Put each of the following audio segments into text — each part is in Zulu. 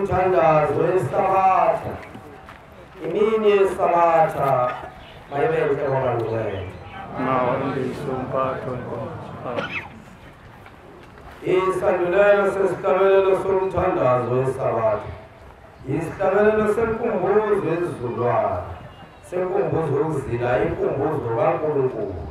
Somthandazo weSabatha. Imini yeSabatha mayibe nhle kwabangcwele. Isandulelo sesihlabelelo somthandazo weSabatha. Isihlabelelo senkumbuzo yesizukulwane, senkumbuzo yokuzila, inkumbuzo kaNkulunkulu.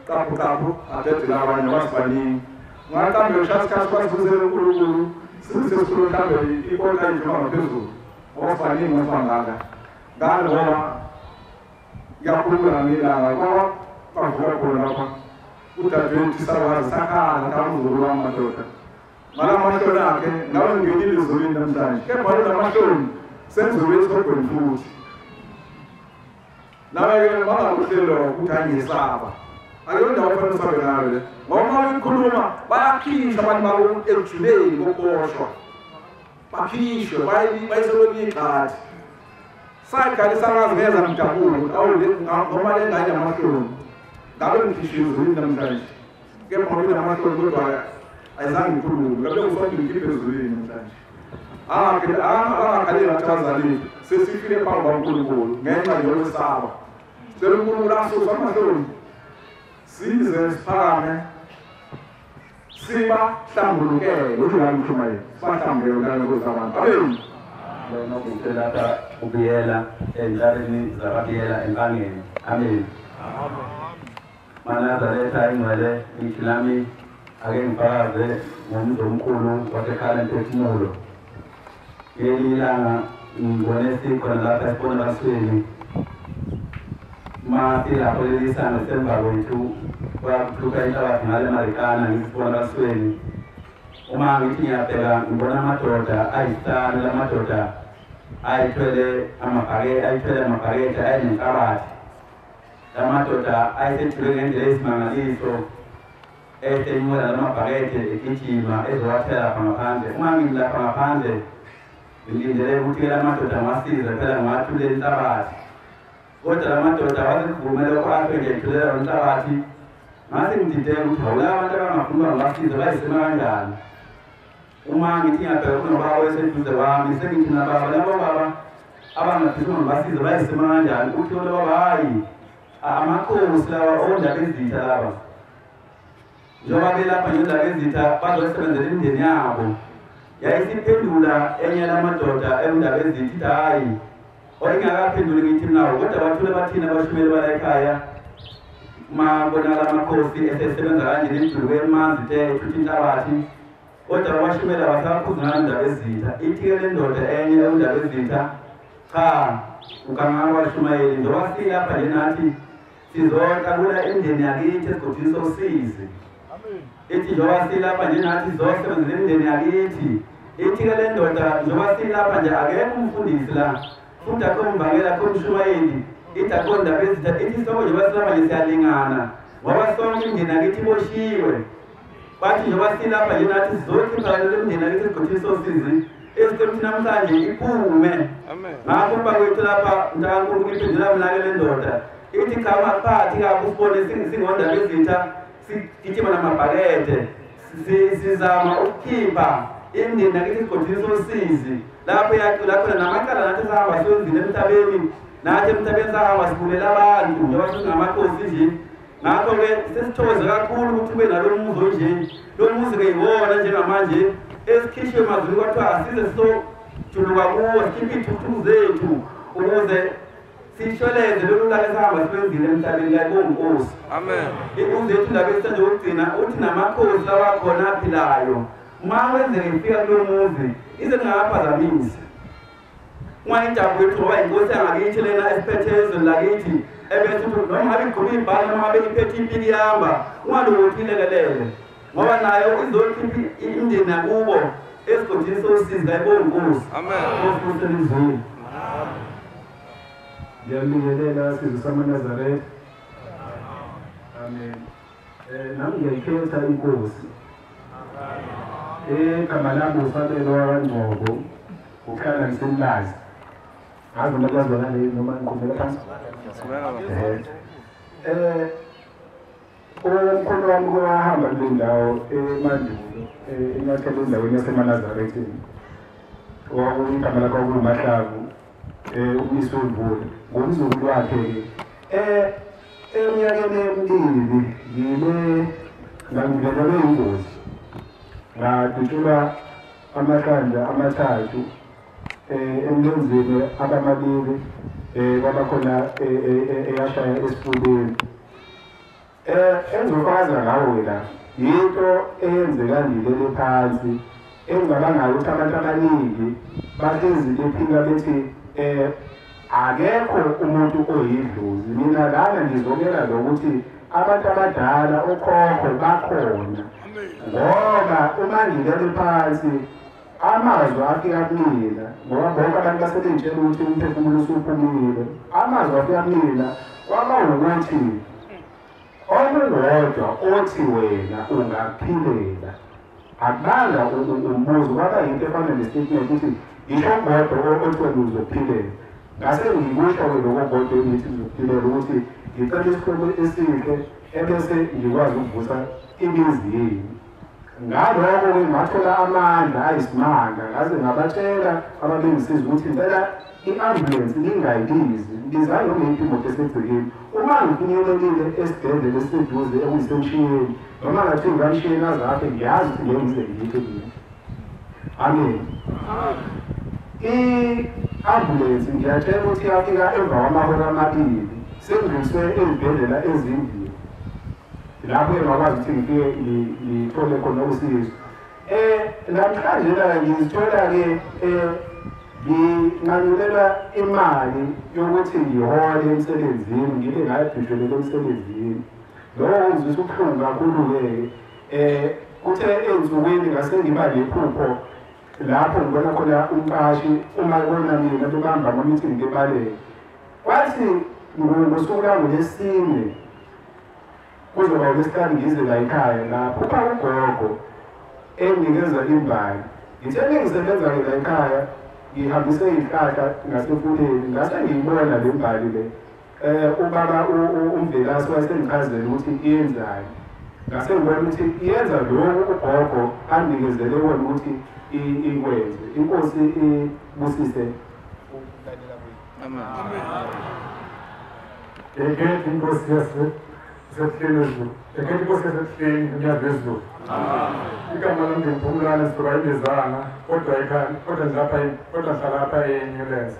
Qaphu qaphu adedela abanye basibaningi. Ngakambe ushaya kwasibuzele uNkulunkulu sisesikhulu mhlambe ikota nje noma ngaphezulu. Ngoba sibaningi masibangaka. Ngalo ngoba ngiyakhuluma ngelanga kwaba bavuka khona lapha. Udadewethu sawazi sakhala kamzukulu wami madoda. Ngala mahloni akhe ngabe ngingenile ezulwini namhlanje. Kepha lona mahloni senzobe esihogweni futhi. Nawe-ke bangakuhlelo ukuthi angiyesaba. Akuyona indawo okufanele usabe ngayo le. Ngoba uma bekhuluma bayakhishwa abantu babo ekujuleni kokuboshwa. Bakhishwe bayiselweni igxathi. Sayiqale sangazi ngeza ngijabule ukuthi awu ngoba le ngane yamahloni. Ngabe ngikhishwe ezulwini namhlanje. Kepha ngoba inamahloni kodwa ayizange ngikhulume. Ngabe ngisonke ngikhiphe ezulwini namhlanje. Angakhaleli ngathi abazali sesifile phambi kwaNkulunkulu ngenxa yokwesaba. Sicela uNkulunkulu asuse amahloni size siphakame sibahlambulukele. Uthi ngani mshumayeli? Sibahlambulukele Nkosi abantu. Amen. Lona kuselapha ubiyela entabeni zakabiyela empangeni. Amen. MaNazaretha ingcwele ngithi nami ake ngifakaze ngomzi omkhulu wasekhaya Mphefumulo. Ngelinye ilanga ngibone sikhona lapha esibonakalisweni ma silapho leli sango semva kwethu kwakuhluka inhlabathi ngale Marikana ngisibonakalisweni. Uma ngithi ngiyabheka ngibona amadoda ayisihlanu, la madoda ayithwele amabhakede ayenenhlabathi. La madoda ayesethule ngendlela eyisimangaliso esenyuka la mabhakede egijima ezowathela lapha ngaphandle. Uma ngilapha ngaphandle ngilindele ukuthi la madoda ngiwasize phela ngiwathulele inhlabathi. Kodwa la madoda wasekuvumela lokho afe ngiyayithulela lo nhlabathi. Ngase ngidideka ukuthi hawu la bantu abangafuni uba ngibasize bayisema kanjani. Uma ngithi ngiyabheka kunobaba oseduze kwami sengithi nababa labo baba abangafisi uba ngibasize bayisema kanjani. Uthi lo baba hhayi amakhosi lawa ondaba ezitha laba. Njengoba belapha nje ondaba ezitha bazosebenzela imindeni yabo. Yayisiphendula enye lamadoda endaba ezithi ithi hhayi oyingakaphenduli ngithi mnawo kodwa bathule bathina abashumeli bala ekhaya. Uma bonakala amakhosi esesebenza kanje nemjuluko emanzi te ethutha inhlabathi kodwa abashumeli abasakhuzi ngalo ndaba ezitha. Ithi-ke le ndoda enye endaba ezitha cha ugangaka bashumayeli njengoba silapha nje nathi sizotakula imindeni yakithi esigodini sosizi. Ithi njengoba silapha nje nathi sizosebenzela imindeni yakithi. Ithi-ke le ndoda njengoba silapha nje akekho umfundisi la futhi akho umvangeli akho umshumayeli. Ithi akho ndaba ezitha. Ithi sonke njengoba silapha nje siyalingana ngoba sonke imindeni yakithi iboshiwe. Bathi njengoba silapha nje nathi sizokhipha le mindeni yakithi esigodini sosizi esicela ukuthi namhlanje iphume. Ngakho bakwethu lapha mntakaNkulunkulu iphendula mina-ke le ndoda. Ithi cha ungaphathi kabi usibone singondaba ezitha sigijima namabhakede sizama ukukhipha imindeni yakithi esigodini sosizi lapho yacula khona namacala nathi sahamba siyonzile emhlabeni nathi emhlabeni sahamba sibulela abantu njengoba singamakhosi nje. Ngakho-ke sesithokoze kakhulu ukuthi ube nalo muzi onje. Lo muzi-ke yiwona njengamanje esikhishwe emazulwini kwathiwa asize sizojuluka kuwo sikhiphe iy'thuthuku zethu ukuze sisholeze lolu laka esahamba silwenzile emhlabeni kayibonga Nkosi. Amen. Inkunzi yethu indaba esithanda ukugcina uthi namakhosi lawa khona aphilayo uma kwenzeka ifika kulo muzi ize kungakaphazamisi. Ungayijabu wethu ngoba inkosi yangakithi lena esiphethe ezweni lakithi ebese uthi noma ngabe igqoke ibhali noma ngabe iphethe impiki ihamba ungalokuthi ilekelele ngoba nayo izokhipha imindeni yakubo esigodini sosizi kayibonga Nkosi. Amen. Nkosi kuselizweni. Ngiyabingelela sizwe samaNazaretha. Amen. Nami ngiyayikhetha inkosi. Igama lami uSabelo wakaNgcobo, uhlala ngisemlazi. Ngazi noma kuyazwakala yini noma ngiqhubeka phansi. Umkhulu wami wahamba kule ndawo emandulo, enyathele endaweni yaseManazaretheni. Igama lakhe kwakunguMahlavu, umisi wemvula. Ngumzukulu wakhe-ke. Eminyakeni emibili ngibe ngangivelelwe ingozi. Ngadutshulwa amahlandla amathathu emlenzeni abamabili kwabakhona eyashaya esifubeni. Engizofakaza ngawo la yinto eyenzeka ngilele phansi engicabangayo ukuthi abantu abaningi bahlezi bephika bethi akekho umuntu oyidlozi. Mina lana ngizobeka lokuthi abantu abadala okhokho bakhona, ngoba uma ngilele phansi amazwi afika kumina, ngoba bonke abantu basebentshela ukuthi umphefumulo usuphumile. Amazwi afika kumina kwaba ukuthi owodwa othi wena ungaphilela akubanga umbuzo, kwaba yinto efana ne-statement ukuthi ngisho kodwa othi wena uzophilela. Ngase ngikusho-ke lokho kodwa engithi ngizophilela ukuthi ngicela isihloko esihle ebese ngikwazi ukuvusa imizi yenu. Ngalokho-ke ngathola amandla ayisimanga, ngaze ngabatshela ababengisiza ukuthi ngicela i-ambulensi ningayibizi, ngizange ngiyiphi imoto esegcekeni. Uma ngifinyelelile esibhedlela esiseduze okuyisemshiyeni, noma ngathi ngamshiyeni aze afe, ngiyazi ukuthi ngeke ngize ngiyiphe mina. Amen. I-ambulensi ngiyatshela ukuthi yafika emva kwamahora 2 sengidluliswe ezibhedlela ezimbili lapho engakwazi ukuthi ngifike ngithole khona usizo. Namhlanje la ngizithola-ke nginqanyulelwa imali yokuthi ngihole emsebenzini, ngibe ngayibhijwelela emsebenzini. Lokho kungizwisa ubuhlungu kakhulu-ke. Kuthe ey'nsukwini ngase ngiba nephupho lapho ngibona khona umqashi uma ebona mina bebamba ama-meeting bebaleka. Kwathi ngosuku lwango-Lwesine kuzoba uLwesihlanu ngize la ekhaya, ngaphupha ugogo enginikeza imbali. Ngithe ngisebenza-ke la ekhaya ngihambise iy'hlahla ngasemfuleni, ngase ngiyibona le mbali le. Ubaba uMvelase wayesengichazela ukuthi iyenzani. Ngase ngibona ukuthi iyenza lokhu ugogo anikezele kona ukuthi ikwenze. Inkosi ibusise ukulalela kwethu. Amen. Ekhethi inkosi yasehleni ezulu. Ekhethi inkosi yasehleni unyazi lwezulu. Igama lami nginguPhumlani sisuka eMbizana, kodwa ekhaya, kodwa ngilapha, kodwa ngihlala lapha eNewlands.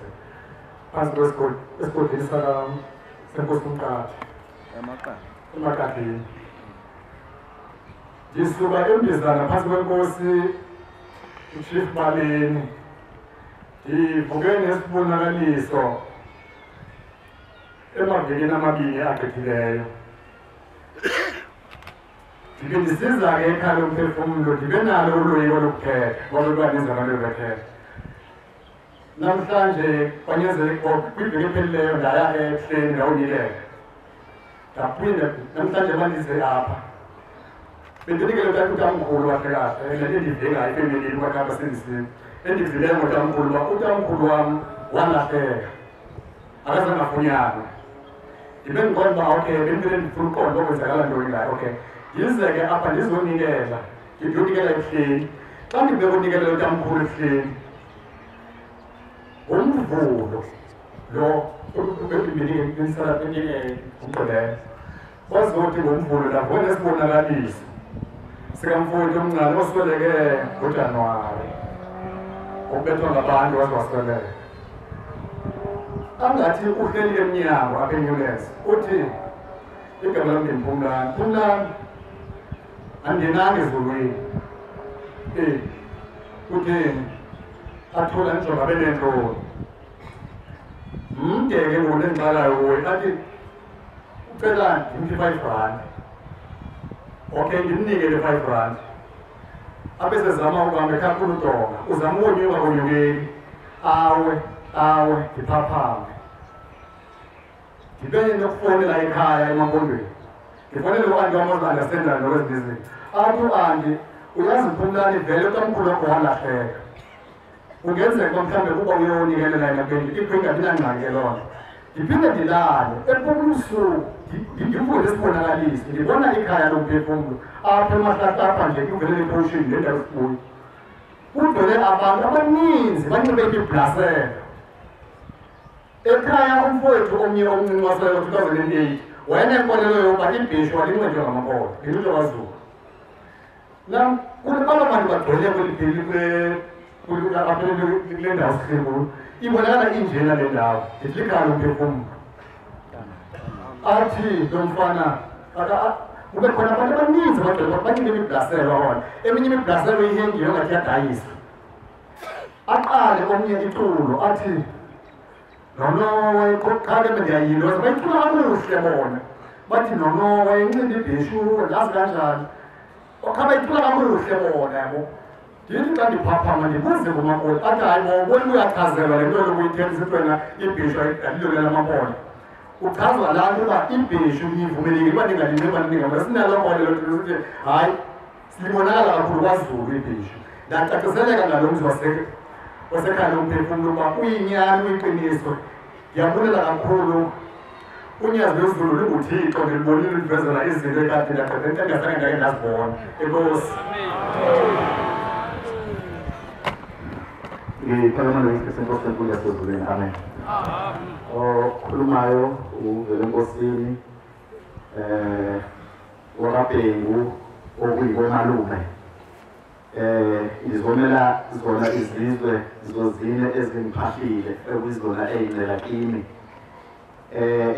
Phansi kwesigodi, esigodini senkosi uMqathe. Emaqadini. Ngisuka eMbizana phansi kwenkosi uChief Baleni. Ngivuke nesibonakaliso emavikini 2 agqithileyo. Ndibe ndisiza-ke ekhaya lomphefumulo, ndibe nalo uloyiko lokukhetha, ngoba kubaninzi abantu bebekhetha. Namhlanje kwanyanzeleka kwiveki ephelileyo ndaya ebuhleni ndawunikela. Ndaphinda namhlanje bandize apha. Bendinikele utamkhulu kahle kahle, le nto endive ngayo efemelini kwakhe apha sendisini. Endivileyo ngotamkhulu uba utamkhulu wam walahleka, akazange afunyanwe. Ndibe ndiqonda uba okay, bendivele ndifuna uqonda uba kwenzakala ntoni ngayo. Okay, ndize ke apha ndizonikela, ndiyonikela ebuhleni. Xa ndibuye kunikelela utamkhulu ebuhleni, ngomvulo lo ngumgqibelo, kwazothi ngomvulo ndavuka nesibonakaliso sikamfowethu omncane osweleke ngoJanuwari, ngokubethwa ngabantu waze wasweleka. Angathi uhleli emnyango apha eNewlands, uthi igama lam ndinguPhumlani. Phumlani, andinanga ezulwini. Utheni? Athula ndijonga abe neentloni. Mde ke ngoku lendixalayo kuye, athi ucela ndimthi 5 rand. Okay, ndimnike le 5 rand. Abe sezama ukuhamba ekhaya udonga, uzama ukonyuka konyukeli. Awe, awe, ndiphaphame. Ndibe nokufowunela ekhaya emampondweni. Ndifonele u-anti wam ozi-understandayo nokwezinto. Athi u-anti, uyazi Phumlani vele utamkhulu wakho walahleka. Kungenzeka uba mhlawumbe kuba uyonikelela yena phendule, ikho ingabi nangxaki ke loo nto. Ndiphinde ndilale, ebomini ubusuku ndivuke nesibonakaliso, ndibona ikhaya lomphefumlo apha emahlahla apha nje kuvelele eposhini le ndawo sikuyo. Kugcwele abantu abaninzi banxibe iibhlasela. Ekhaya umfowethu omnye omncinci wasweleka ngo-2008 wayenenkolelo yokuba ibheshu alinxitywa ngamaPhondo, linxitywa kwaZulu. Aba bantu bagcwele kweli kule ndawo sihleli kuyo, ibonakala injena le ndawo, ndithi likhaya lomphefumlo. Athi lo mfana Kube khona abantu abaninzi abagcwele banxibe imiblaselo bona. Eminye imiblaselo ihengiwe ngathi iyadayisa. Aqale omnye iculo athi nono wayeqhaqhake bendiyayilo bayicula kakuhle bona. Bathi nono wayenxiba ibheshu ndazi kanjani. Okhaba icula kakuhle bona yabo. Ndithi xa ndiphaphama ndibuze kumakoti athi hayi bo ubona uyachazelwa le nto lokuyithembisa ukuthi wena ibheshu alilona lamabona. Uchazwa laa nto uba ibheshu nivumelekile uba ningalinxiba ningalinxiba sinaloo nkolelo thina sithi hayi silibonakala kakhulu kwaZulu ibheshu. Ndacaciseleka ngalo mzi wasekhaya lomphefumlo uba uyinyani uyiqiniso. Ndiyabulela kakhulu unyazi lwezulu linguThixo ndilibonile livezela izinto ekade ndagqibela ndingazange ndake ndazibona. Enkosi. Ngiphakama ngesikhathi senkosi enkulu yasezulwini. Amen. Okhulumayo uvela enkosini wakaBhengu okuyikomalume. Ngizomela zona izizwe zozine ezingiphahlile ekuyizona ey'ncela kimi.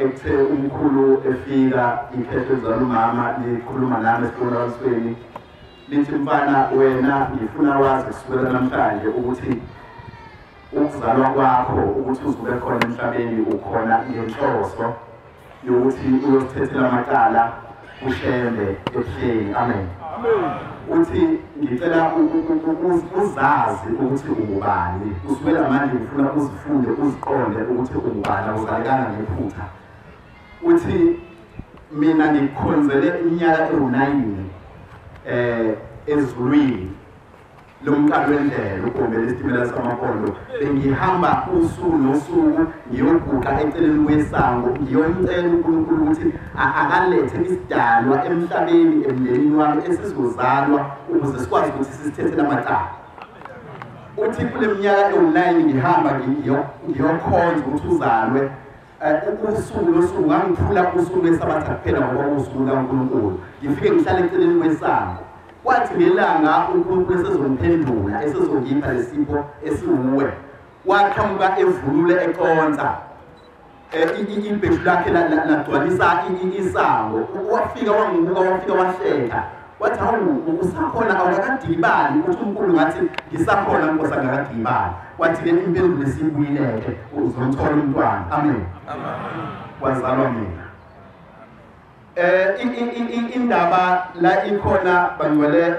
Ekuthe umkhulu efika ikhehlo lizala umama likhuluma nami esibonakalisweni lithi mfana wena ngifuna wazi kusukela namhlanje ukuthi ukuzalwa kwakho ukuthi uzube khona emhlabeni ukhona ngenhloso yokuthi uyosithethela amacala uShembe ebuhleni. Amen. Uthi ngicela uzazi ukuthi ungubani kusukela manje ngifuna uzifunde uziqonde ukuthi ungubani awuzalekanga ngephutha. Uthi mina ngikukhonzele iminyaka ewu-9 ezulwini lomqalo wendlela ugombela isitimela samapondo bengihamba usuku nosuku ngiyoguqa eceleni kwesango ngiyomcela uNkulunkulu ukuthi akalethe isidalwa emhlabeni emndenini wami esizozalwa ukuze sikwazi ukuthi sisithethele amacala. Uthi kule minyaka ewu-9 ngihamba ngiyokhonza ukuthi uzalwe usuku nosuku ngangiphula usuku lwesabatha kuphela ngoba usuku lukaNkulunkulu ngifike ngihlale eceleni kwesango. Kwathi ngelanga uNkulunkulu esezongiphendula esezongipha lesipho esiwuwe waqhamuka evunule econsa ibheshu lakhe lagcwalisa isango. Wafika wangibuka wafika wahleka wathi hawu usakhona awukakadibali uthi uMkhulu ngathi ngisakhona Nkosi angakadibali. Wathi ke impendulo esibuyileke uzomthola umntwana. Amen. Wazalwa mina. Indaba la ikhona bangcwele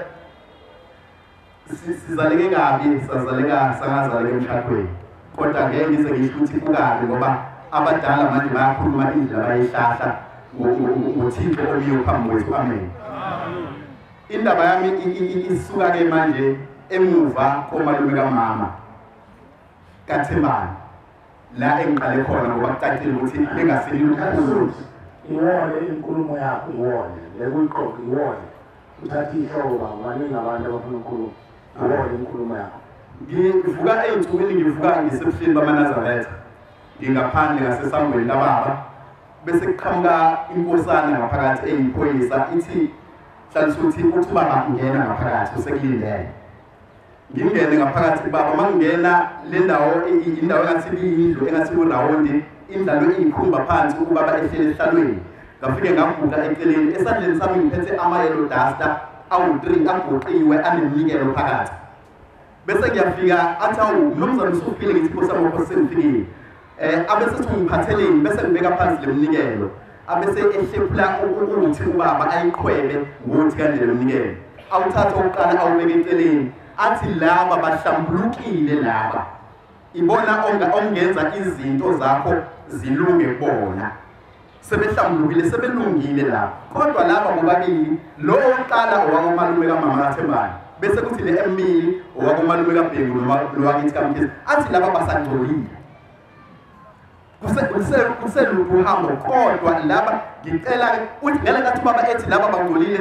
sizaleke kabi sazaleka sangazaleka emshadweni kodwa ngeke ngize ngisho ukuthi kukabi ngoba abadala manje bayakhuluma indlela bayihlahla ngoThixo omiyo phambi kwethu. Amen. Indaba yami isuka ke manje emuva komalume kamama kaThembani la engiqale khona ngoba kucacile ukuthi bengaselile ukukhuluma. Iwole inkulumo yakho iwole lekuyiqoqa iwole uthathe ihloko baba baningi abantu abafuna ukukhuluma iwole inkulumo yakho. Ngivuka ey'nsukwini ngivuka ngisebuhleni bamaNazaretha ngingaphandle ngasesangweni lababa bese kuqhamuka inkosana ngaphakathi eyiphoyisa ithi hlalisa ukuthi uthi ubaba ngena ngaphakathi usekulindele. Ngingene ngaphakathi baba mangingena le ndawo indawo engathi iyindlu engathi kurawundi indlalo iyikhumba phansi ukubaba ehlele esihlalweni. Ngafike ngaguqa eceleni esandleni sami ngiphethe ama-yellow duster awu-3 agoqiwe anemnikelo phakathi. Bese ngiyafika athi awu mnumzane usufile ngithi Nkosi yami Nkosi sengifikile. Abese sethi ngiphatheleni bese ngibeka phansi le mnikelo abese ehlephula ukuthi ubaba ayiqhwebe ngokuthi kanje le mnikelo awuthatha oqala awubeke eceleni athi laba bahlambulukile laba ibona ongenza izinto zakho zilunge kubona sebehlambulukile sebelungile laba kodwa laba bobabili lo oqala owakomalume kamama kaThembani bese kuthi le emibili owakomalume kaBhengu lo wakithi kaMkhize athi laba basangcolile kuseluphi uhambo kodwa laba ngicela uthi ngale ngathi ubaba ethi laba bangcolile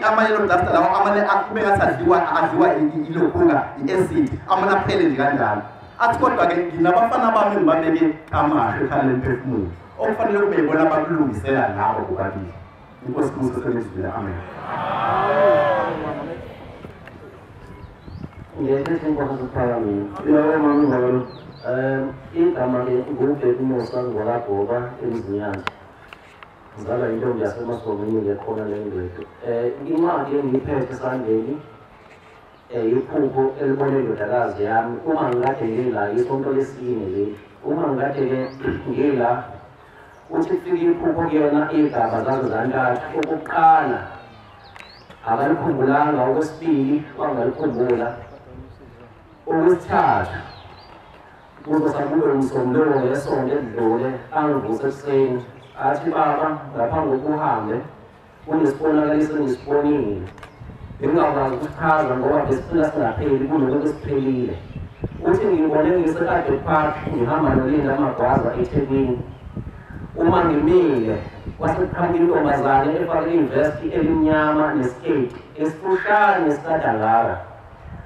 ama-yellow duster lawa amane akube ngathi adliwa ilokhunga i-acid amane aphele nje kanjalo. Athi kodwa-ke nginabafana bami engibabeke kamasho ekhala lemphefumulo okufanele kube yibona abakulungisela labo bobabili. Inkosi kuso selizwile. Amen. Ngiyethethe inkosi esiphakamile. Yebo mama ngalo. Igama ke nguBheki Musa ngwakaGoba eMzinyathi. Ngizalwa intombi yaseMasomini ekhona le ndwethu. Incwadi engiyiphethe esandleni iphupho elibone indodakazi yami uma ngikade ngila isonto lesine leli. Uma ngikade ngila uthi kufika iphupho kuyona iy'gaba zazo zantathu. Okokuqala akalikhumbulanga, okwesibili wangalikhumbula, okwesithathu kuzosa kube umsombuluko ngesonto edlule angivuse ekuseni athi baba ngaphambi kokuhambe kunesibonakaliso engisibonile bengingakwazi ukusichaza ngoba besifuna singapheli kulokhu esiphelile. Uthi ngibone ngise-Ade Park ngihamba noLinda Magwaza eThekwini. Uma ngimile kwase kuqhamuka intombazane efake ivesti elimnyama nesiketi esifushane sikadangara.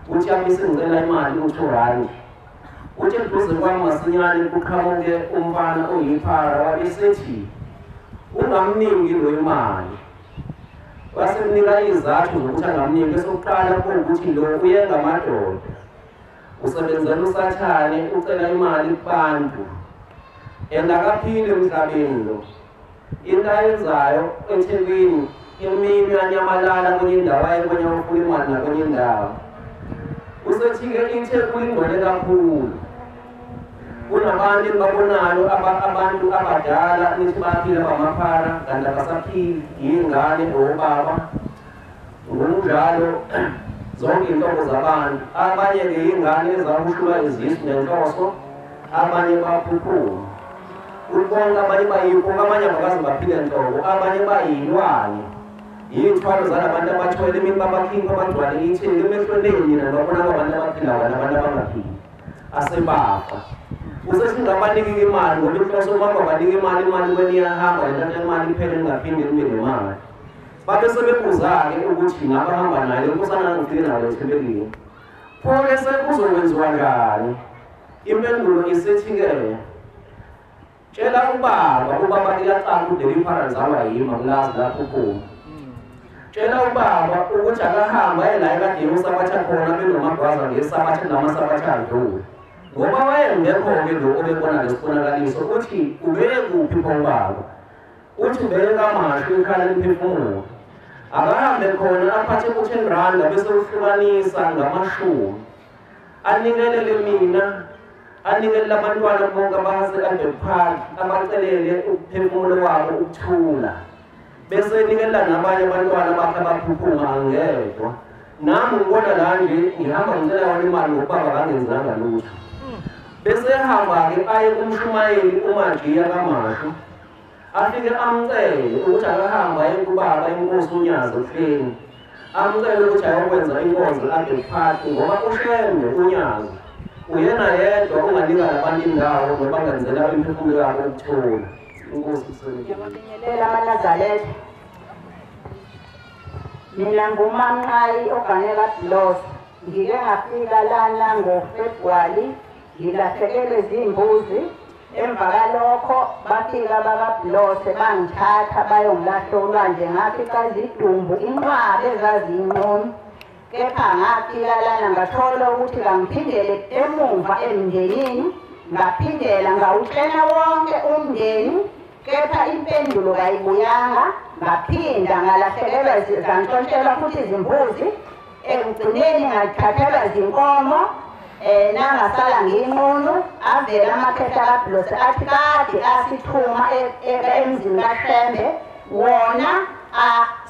Uthi yami sengicela imali u-2 rand. Uthi eduze kwami masinyane kuqhamuke umfana oyiphara wabesethi ungamningi lo imali. Wasemnika izathu zokuthi angamningi. Esokuqala kuwukuthi lo uyenga amadoda, usebenzela uSathane, ucela imali kubantu and akaphili emhlabeni lo. Into ayenzayo eThekwini imini uyanyamalala kwenye indawo aye kwenye ufuna imali nakwenye indawo. Usethi-ke iTheku ingcwele kakhulu, kunabantu enibabonayo abantu abadala nithi baphila bamaphara kanti abasaphili, yingane obaba ngokunjalo zonke iy'nhlobo zabantu. Abanye-ke yingane ezahushulwa izisu nenhloso, abanye baphuphuma bonke, abanye bayikho, abanye abakaze baphile nhlobo, abanye bayilwane yiy'thwalo zalabantu abathwele imini babakhipha abagcwale iTheku emehlweni nina nibabona abantu abaphilayo nabantu abangaphili asebafa. Usethi ngabaniki imali ngoba inhloso uma babanika imali, imali kweni iyahamba lento imali iphele ningaphinde nibe nemali. Babe sebebuza-ke ukuthi ngabahamba naye le nkosana ngifike nayo ethempelini, pho-ke sekuzokwenziwa njani? Impendulo isithi-ke tshela ubaba, ubaba iyaqala udela iphara zalwa yimi angulazi lapho uphuma. Tshela ubaba ukuthi akahamba aye la ekade usabatha khona benoMagwaza ngesabatha namasabatha adlule. Ngoba wayengekho-ke lo obebona lesibonakaliso uthi ubeye kuphi pho ubaba? Uthi ubeye kaMashu ikhala limphefumulo. Akahambe khona aphathe u-10 rand bese uhlukanisa ngamashumi anikelele mina, anikelele abantwana bonke abase-Albert Park abacelele ukuphefumulo wabo ukuthula, bese enikelela nabanye abantwana bakhe abaphuphuma angedwa. Nami ngibona la nje ngihamba ngicela wona imali ngokubaba kangenzanga lutho. Bese ehamba-ke aye kumshumayeli uMajiya kaMashu afike amcele ukuthi akahamba aye kubaba inkosi uNyazi ehleni, amcele ukuthi ayokwenza inkonzo e-Albert Park ngoba uShembe uNyazi uyena yedwa onganika labantu indawo ngoba bangenzela imiphefumulo yabo ukuthula. Inkosi ngiyabingelela amaNazaretha. Mina nguMamnqayi ogane kaDilosa. Ngike ngafika lana ngoFebruwari ngilahlekelwe zimbuzi. Emva kalokho bafika bakaBlose bangithatha bayongilahla olwandle, ngafica izidumbu inqwaba ezaziyinqunu. Kepha ngafika lana ngathola ukuthi kangiphindele emumva emndenini, ngaphindela ngawutshela wonke umndeni, kepha impendulo kayibuyanga. Ngaphinda ngalahlekelwa zantshontshelwa futhi izimbuzi, ekugcineni ngathathelwa izinkomo nangasala ngiyinqunu. Avela amakhehla kaBlose athi kade asithuma emzini kaShembe wona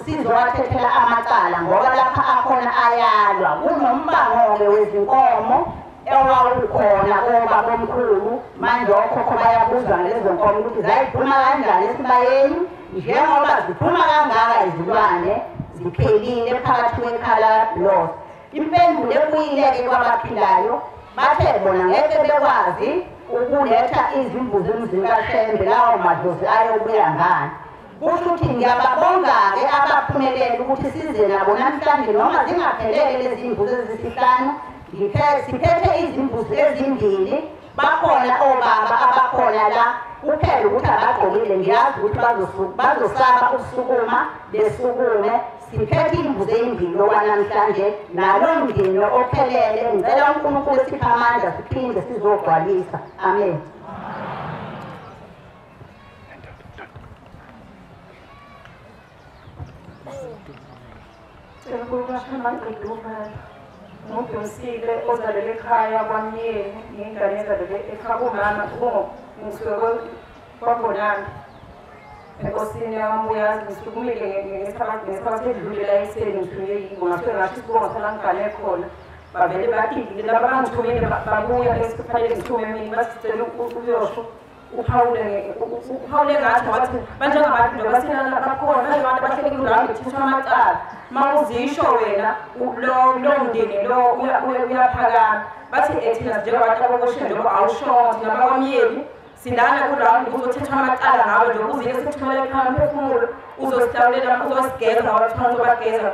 sizowathethela amacala ngoba lapha akhona ayalwa. Kunombango-ke wezinkomo owawukhona kobabomkhulu, manje okhokho bayabuza ngalezo nkomo ukuthi zayiphuma kanjani esibayeni njengoba ziphuma kangaka izilwane ziphelile phakathi kwekhala kaBlose. Impendulo ebuyile-ke kwabaphilayo bathe bona ngeke bekwazi ukuletha izimbuzi emzini kaShembe, lawo madlozi ayobuya ngani. Kusho ukuthi ngiyababonga-ke abaphumelele ukuthi size nabo namhlanje noma zingaphelele lezi mbuzi ezisihlanu. Siphethe izimbuzi ezimbili, bakhona obaba abakhona la kuphela ukuthi abagqokile, ngiyazi ukuthi bazosaba ukusukuma besukume. Siphethe imbuzi eyimbili okwanamhlanje nalo mndeni ophelele. Ngicela uNkulunkulu siphe amandla siphinde sizogcwalisa. Amen. Ngudumsile ozalele ekhaya kwamyeni ngengane ezalele ekhaya kumama ngisuke kwaBonami enkosini yami ngisukumile ngesikhathi edlule la ekuseni ngithunywe ngasuke ngasho isibongo sala ngigane khona bavele bathi laba bangithumile babuya besifanele ngithume mina basicela ukuyosho uphawule ngathi wathi banjengabantu nje bathina bakhona njengabantu abahleli kulabo kuthathwa amacala uma uzisho wena lo mndeni lo uyaphakama bathi thina njengabantu ababoshiwe njengoba awushongo thina bakwamyeni sindana kurawundi kuzothethwa amacala ngawe nje uzile sikuthumele ekhaya umphefumulo uzosihlawulela uzosigeza ngoba kuthiwa uzobageza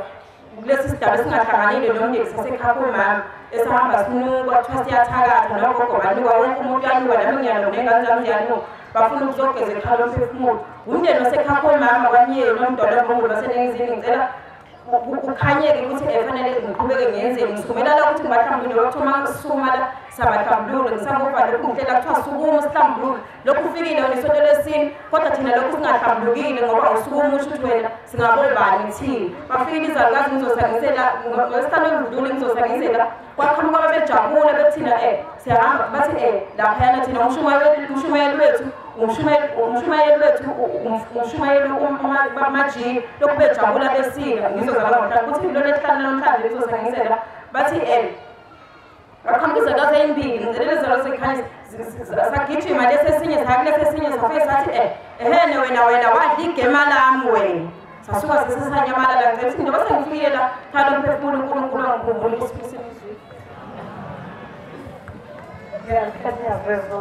kulesi sidaba esingahlanganile nomndeni sasekhaya komama esihamba sinukwa kuthiwa siyathakatha nogogo banuka wonke umuntu uyanuka nami ngiyanuka ney'ngane zami ziyanuka bafuna ukuzogeza ekhaya lomphefumulo umndeni wasekhaya komama kwamyeni nomdolobhongolo baseningizimu ngicela kukhanyeke ukuthi efanele ngiqhubeke ngiyenzeni ngisukumela la ukuthi ngibahlambulule lokuthiwa uma sisukuma la sabahlambulule ngisangoba lokhu ngihlela kuthiwa sukuma sihlambulule lokhu ufikile wena isonto lesine kodwa thina lokhu singahlambulukile ngoba awusukuma usho ukuthi wena singabobani thini bafikile izalukazi ngizosangisela ngolwesihlanu oludlule ngizosangisela kwaqhamuka babejabule bethina siyahamba bathi laphayana thina umshumayeli wethu umshumayeli wethu lokhu bejabula besika ngizozala ngomhlanje kuthi lo lesihlanu namhlanje ngizosangisela bathi baqhamuka izalukazi ezimbili ngicela lezi sekhanyisa sagijima lesi esinye saya kulesi esinye safike sathi ehene wena wadla igema lami wena sasuka sesisanyamalala ngicela ukuthi njengoba sengifikile la khaya lomphefumulo uNkulunkulu angikhumbule ukuthi Ngiyakhathazeka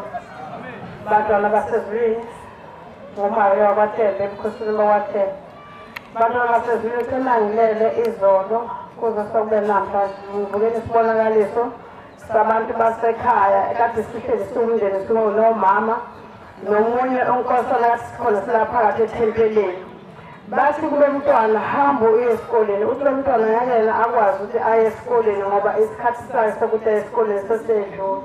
bantwana basezulwini ngoMaria wakwaThemba ebukhosini bakwaThemba. Bantwana basezulwini senangilele izolo kuze sokube namhlanje ngivukele isibonakaliso sabantu basekhaya ekade sihleli siwumndeni sinomama nomunye unkosana kathi sikhona silaphakathi ethempelini. Bathi kube mntwana hamba uye esikoleni uthi lo mntwana ngeke akwazi ukuthi aye esikoleni ngoba isikhathi sakhe sokuthi aye esikoleni sesedlule.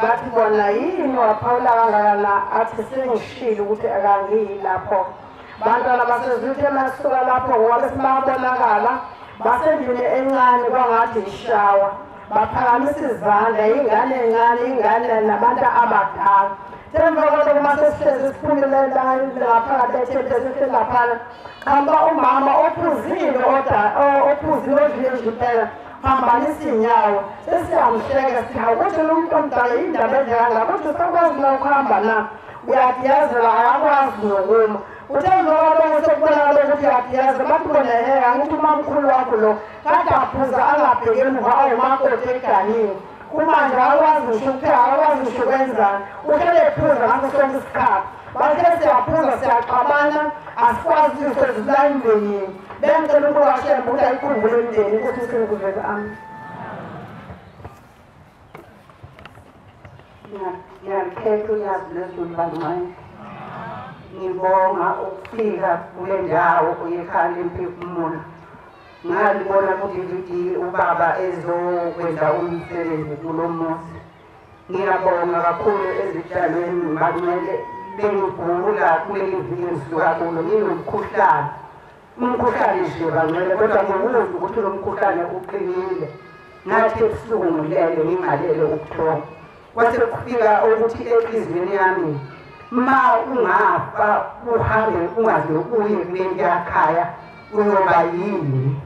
Bathi bona yini waphawula kangaka na athi sengishilo ukuthi akangiyi lapho. Bantwana basezulwini masuka lapho ngoba besibabonakala basendlini encane kwangathi ishawa baphakamisa izandla ingane encane ingane nabantu abadala. Emva kwalokho uma sesihlezi siphumile ngaphakathi ethempelini sihleli laphana hamba umama ophuzile ophuzile odlile nje impela phambanisa iy'nyawo sesiyamhleka sithi hawu kodwa lo muntu omdala yindaba enjengangaka kodwa usakwazi na ukuhamba na uyadiyazela akakwazi nokuma. Uthe emva kwalokho sekubonakala ukuthi uyadiyazela bathi bona he angithi umamkhulu wakho lo kade aphuza angabheki emuva awumakoti eganini kumanje akakwazi ngisho ukupheka akakwazi ngisho ukwenzani uhlele ephuza ngaso sonke isikhathi. Bathe siyaphuza siyaxabana asikwazi ukuthi emndenini bengicela ukuba Shembe ukuthi ayikhumbule imindeni ukuthi usenkuzweni ami. Ngiyakhetha uyazi lwezulu bangcwele. Ngibonga ukufika kule ndawo ekhaya lemphefumulo. Ngalibona ku-DVD ubaba ezokwenza umsebenzi kulo muzi. Ngiyabonga kakhulu ezitshalweni bangcwele bengigula kuleli viki engisuka kulo nginomkhuhlane. Umkhuhlane nje bangcwele kodwa ngiwuzwa ukuthi lo mkhuhlane uqinile. Ngathi ebusuku ngilele ngingalele ubuthongo. Kwase kufika ukuthi enhliziyweni yami ma ungafa uhambe ungaze uye kuleli yakhaya uyoba yini.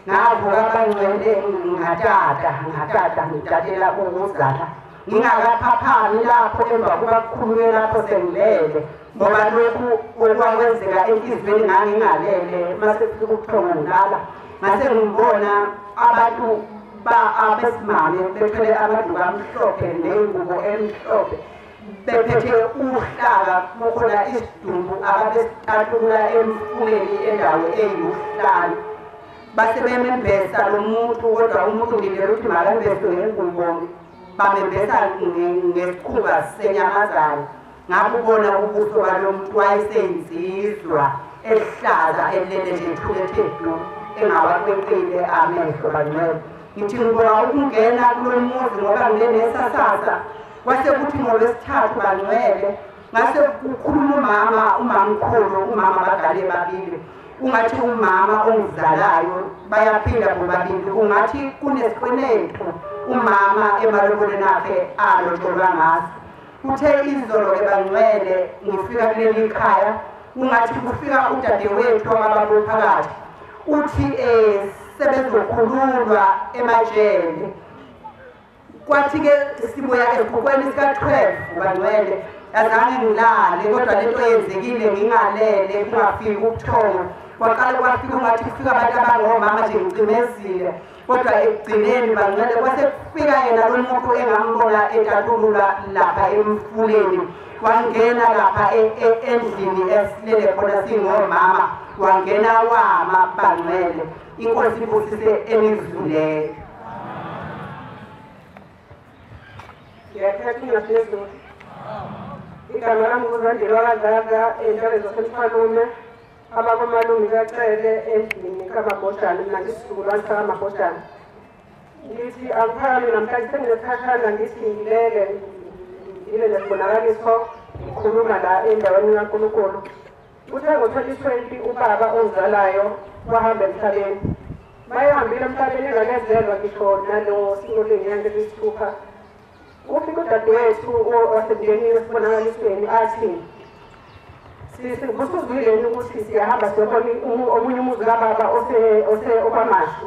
Ngavuka bangcwele ngatata ngitatela ukuzala ngingakaphaphami lapho emva kuba kukhulunywe lapho sengilele ngoba lokhu okwakwenzeka enhliziyweni ngangingalele mase kufika ubuthongo ngilala ngase ngibona abantu abesimame bethwele amaduku amhlophe nengubo emhlophe bephethe uhlaka kukhona isidumbu ababesitatulula emfuleni endawo eyiwuhlanu base bemembesa lo muntu kodwa umuntu ngilindele ukuthi makambeswe ngengubo bamembesa ngesikhumba senyamazane. Ngabubona ubuso balo muntu wayesenzizwa ehlaza elele nje ethule ethe du engawakweqile amehlo bangcwele. Ngithi ngibonga ukungena kulo muzi ngoba nginenesasasa. Kwase kuthi ngolwesithathu bangcwele ngase kukhuluma umama umamkhulu umama bagale babili Ungathi umama ongizalayo bayaphila bobabili, ungathi kunesikwenethu umama emalobolweni akhe alotsholwa ngaso. Kuthe izolo-ke bangcwele ngifika kuleli khaya, ungathi kufika udadewethu wababa phakathi, uthi sebezokhululwa emajele. Kwathi-ke sibuya esigqokweni sika-12 bangcwele, azange ngilale kodwa lento yenzekile ngingalele kungafiki ubuthongo. Kwaqala kwafika ungathi kufika abantu abangomama nje ngicimezile, kodwa ekugcineni bangcwele kwase kufika yena lo muntu engambona etatulula lapha emfuleni, wangena lapha endlini esilele khona singomama, wangena wama bangcwele. Inkosi ibusise enizwileyo. Ngiyathatha ingaphezulu. Igama lami nguZandile wakaZaza enhlalo zaseMthwalume, abakomalume bacele endlini kaMabhojane, mina ngisizukulwane sakaMabhojane. Ngithi angiphakame namhlanje senginesikhashana, ngithi ngilele ngibe nesibonakaliso ngikhuluma la endaweni kaNkulunkulu. Uthe ngo-2020 ubaba ongizalayo wahamba emhlabeni. Bayehambile emhlabeni engakezelwa ngisho nalo siko ley'nyanga eziyisithupha. Ufika udadewethu wasemndenini esibonakalisweni athi, busuzwile ukuthi siyahamba siyobona omunye umuzi kababa okwaMashu.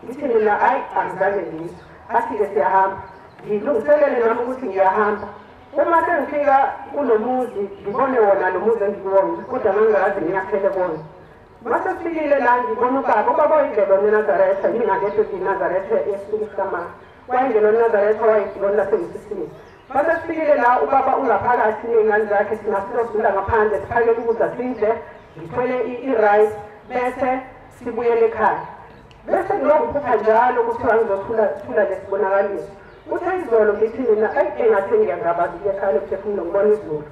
Ngithi mina hhayi angizange ngizwe. Athi-ke siyahamba. Ngilungiselele nami ukuthi ngiyahamba. Uma sengifika kulo muzi ngibone wona lo muzi engikuwona, kodwa ngangingakaze ngiyakhele kuwona. Mase sifikile la ngibona ubaba, ubaba wayingelona eNazaretha, ngingakekho iNazaretha esuku sikamama. Wayingelona eNazaretha wayingelona lasengisisini. Mase sifikile la ubaba ungaphakathi ney'ngane zakhe, thina silozula ngaphandle siphakele ukudla sidle, ngithwele i-rice bese sibuyele ekhaya. Bese ngilokhu ngiphupha njalo kuthiwa ngizothula lesibonakaliso. Uthe izolo ngithi mina eyi engathi ngiyangabaza ukuya ekhaya lokuphefumulo ngibona izulu.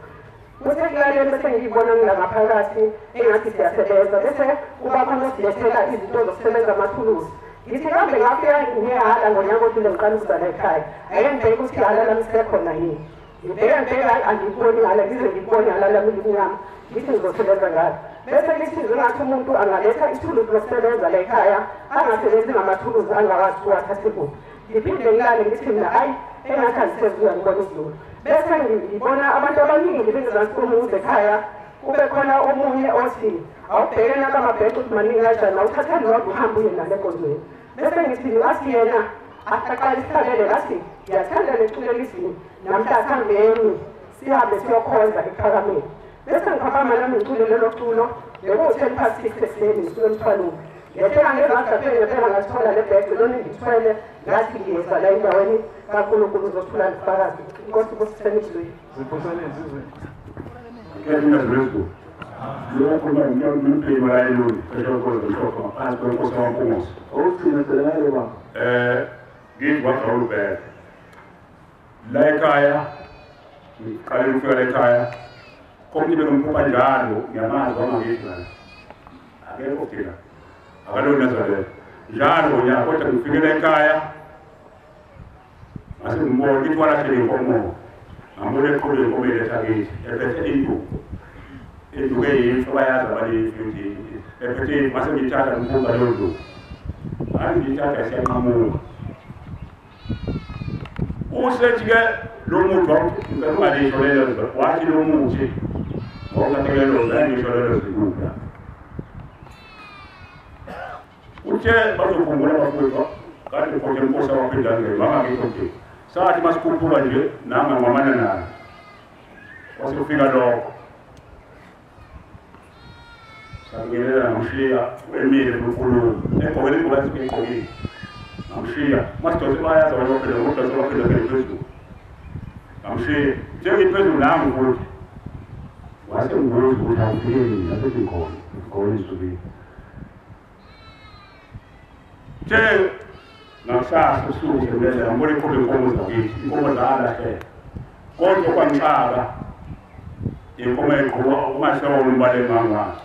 Uthe kulaleni bese ngiyibona ngila ngaphakathi engathi siyasebenza, bese kuba khona osilethela izinto zokusebenza amathuluzi. Ngithi kambe ngafika ngehala ngonyaka odlule ngiqala ukuza la ekhaya, ake ngibheke ukuthi ihala lami lisekhona yini. Ngibheka ngibheka angiboni ihala, ngize ngibone ihala lami limnyama, ngithi ngizosebenza ngalo. Bese lithi ngingathi umuntu angaletha ithuluzi lokusebenza la ekhaya, angasebenzi ngamathuluzi angakwazi ukuwathatha kuphi. Ngiphinde ngilale ngithi mina hhayi engathi angisezuya ngibona izulu. Bese ngibona abantu abaningi bengezansi komuzi ekhaya, kube khona omunye othi awubheke nakamabheke ukuthi maningi kanjani, awuthathe lodwa uhambe uye nalo enkonzweni. Bese ngithi athi yena aqala isihlabelelo athi ngiyathanda leculo elithi namhla sihambeni sihambe siyokhonza ekuphakameni. Bese ngiphakama nami ngicule lelo culo, bekuwu-6:10 ekuseni ngisuke eMthwalume. Ngiyathenga ngezansi ngafike ngempela ngathola le bhege lona engithwele, ngathi ngiyeza la endaweni kaNkulunkulu uzothula nifakazi. Inkosi ibusiseni izweni. Ziphosane ezizweni. La ekhaya ngiqale ukufika la ekhaya konke bengimphupha njalo ngiyamazi wangakithi la akekho thina akalona Nazaretha njalo ngonyaka kodwa ngifikela ekhaya ngase ngibona ukuthi walahlele inkomo ngambona eqhubeka inkomo eletha kithi ephethe induku induku eyimfo bayazi abalimi ukuthi ephethe ngase ngiyithatha ngibumba leyo nduku hayi ngiyithatha isiyanqamuka. Usethi-ke lo muthi ungalisho lelo wathi lo muthi wawuthathe lelo ngisho lelo zikudla. Uthe bazokhumbula abafowethu kade khona inkosi abaphindane bangakikho nje. Sathi masikhuphuka nje nami ngamana naye. Kwase kufika lokho. Sangelela ngamshiya emile kunkulumo egqokele ingubo ayigqokile. Ngamshiya masidonse bayaza bayophela ngokudonsa baphela phezulu. Ngamshiya njengiphezulu nami futhi. Wase ngibuza ukuthi awufike nini ngasethi ngikhona ngikhona ezulwini. The ngakusasa usuku ngibulela ngibona iqhube inkomo zakithi inkomo zalahleka kodwa kwangixaka inkomo eqhuba umashawo umbale mangwazi.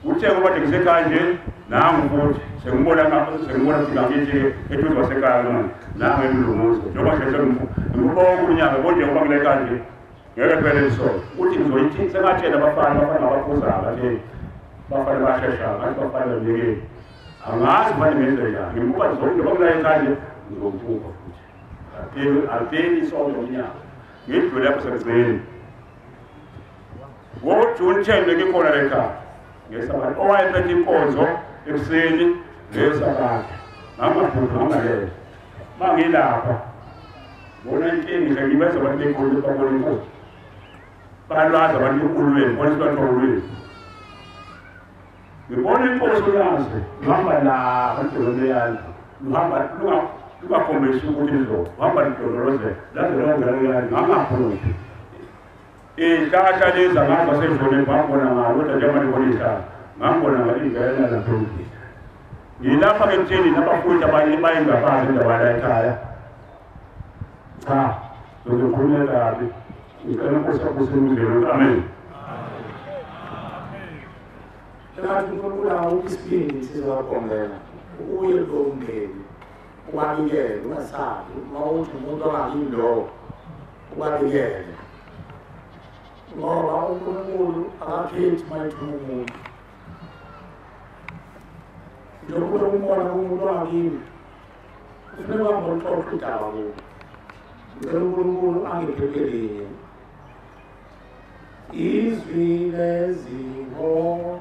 Uthe ngoba ngisekhaya nje nangu futhi sengibona ukuthi ngakithi eduze kwasekhaya manje nangu emlunguzo njengoba ngibuka unyaka konje ngoba ngileka nje ngeke phele isonto uthi ngizoyithi sengathi Ngatshela abafana abaphuzayo bathi bafana bashesha ngathi bafana biyekeni. Angazi manje ngenze njani. Ngimbuka zonke noma kulaye kanje ngizomphupha futhi. Alpheli isonto lonyaka. Ngidlule lapho sekugcineni. NgoJune 10 bengikhona la ekhaya. Ngesabatha owayephethe inkonzo ekuseni ngesabatha. Ngamaphupha ngalelo. Mangilapha bona inkinga ngibenza abantu bekhulu babona inkosi. Balwazi abantu ekulweni, bona isibatho ulweni. Ngibona inkosi uyazi, luhamba la abantu leyana, luhamba lungakhombisi ukuthi indlovu, luhamba ludolozela, laze lwangena leyana, ngamaphuphi. Izihlahla lezi angazi wasendleleni ngambona ngalo, kodwa njengoba ngibona izihlahla, ngambona ngalo ingena lapha endlini. Ngilapha ke mthini nabafundi abanye bayingabazi indaba la ekhaya. Cha, ngizokhuluma kabi. Ngicela inkosi akusemndeni. Amen. Engathi uNkulunkulu awuphi isibindi sizakhombela. Uye kulo mndeni. Ubabikele, ungasabi. Uma uthi umuntu ongakini lowo, ubabikele. Ngoba uNkulunkulu akakhethi uma ethuma umuntu. Njengoba umbona kumuntu ongakini, kufuneka uhambe uxoxe udaba kuwo. Ngicela uNkulunkulu angiphe elinye. Izwi lezingo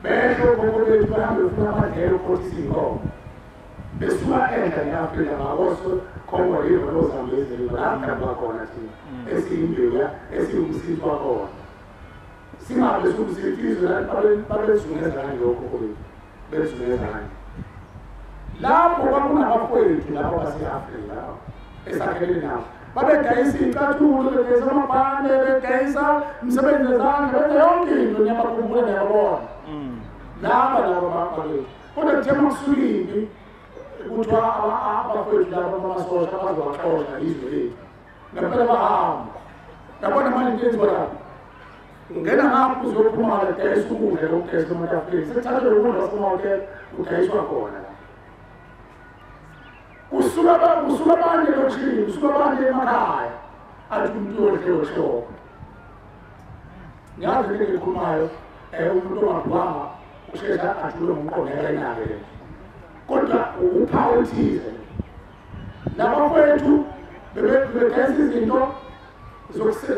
Besho okhokho bethu bahambe befuna amadlelo ukukhothisa iy'nkomo. Besuka enhla ne-Afrika ngakoso Congo River noZambezi River lapho kudabuka khona thina esiyimbewu esiwumsithu wakhona. Singabe siwumsithu izwe babelizungeza kanje okhokho bethu belizungeza kanje. Lapho kwakunabafowethu lapho base-Afrika esakhele nabo babedayisa iy'cathulo, bedayisa amabhande, bedayisa imisebenzi yezandla, benza yonke into niyabakhumbula niyababona. Laba laba bakwethu. Kodwa kuthe uma kusuka impi kuthiwa abafowethu laba bamasosha bazobaxosha izwe lethu. Ngempela bahamba. Yabona manje into enziwa lapho. Ungena ngapho uzophuma udayisa ukudla lokudayisa ematafuleni. Sekuthathwe ukudla kwasemahhotela kudayiswa khona la. Kusuka abanye elokishini, kusuka abanye emakhaya athi umuntu uyodla eworkshop. Ngiyazi into engiyikhulumayo, umuntu ongagqokanga ushesha ajule ngomqondo ngeke ayinake le nto. Kodwa uphawu oluthize. Labafowethu bedayisa izinto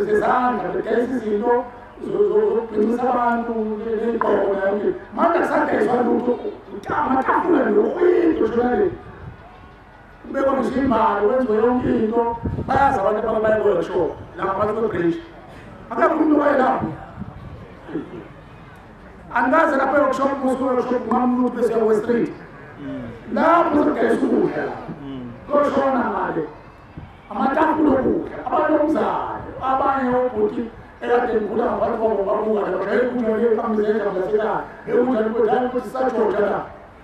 zezandla, bedayisa izinto zokugcinisa abantu ney'gqoko nayo yonke into. Manje akusadayiswa lutho, amatafula nokwinto shona le. Kubekwa ngisho imali kwenziwe yonke into, bayazi abantu abaya kwe-workshop la ngaphansi kwe-bridge. Akekho umuntu owaye lapho. Angikaze lapho e-workshop, musuku we-workshop ngammuntu bese uya we-street. Lapho sekudayiswa ukudla lapho. Kuyoshona ngale. Amatafula okudla, abanomzali, abanye obhuti ekade ngikhula ngaphansi kwabo babuka bajwayele ukudla le ngasekhaya, ukudla lokudla futhi sajoja la.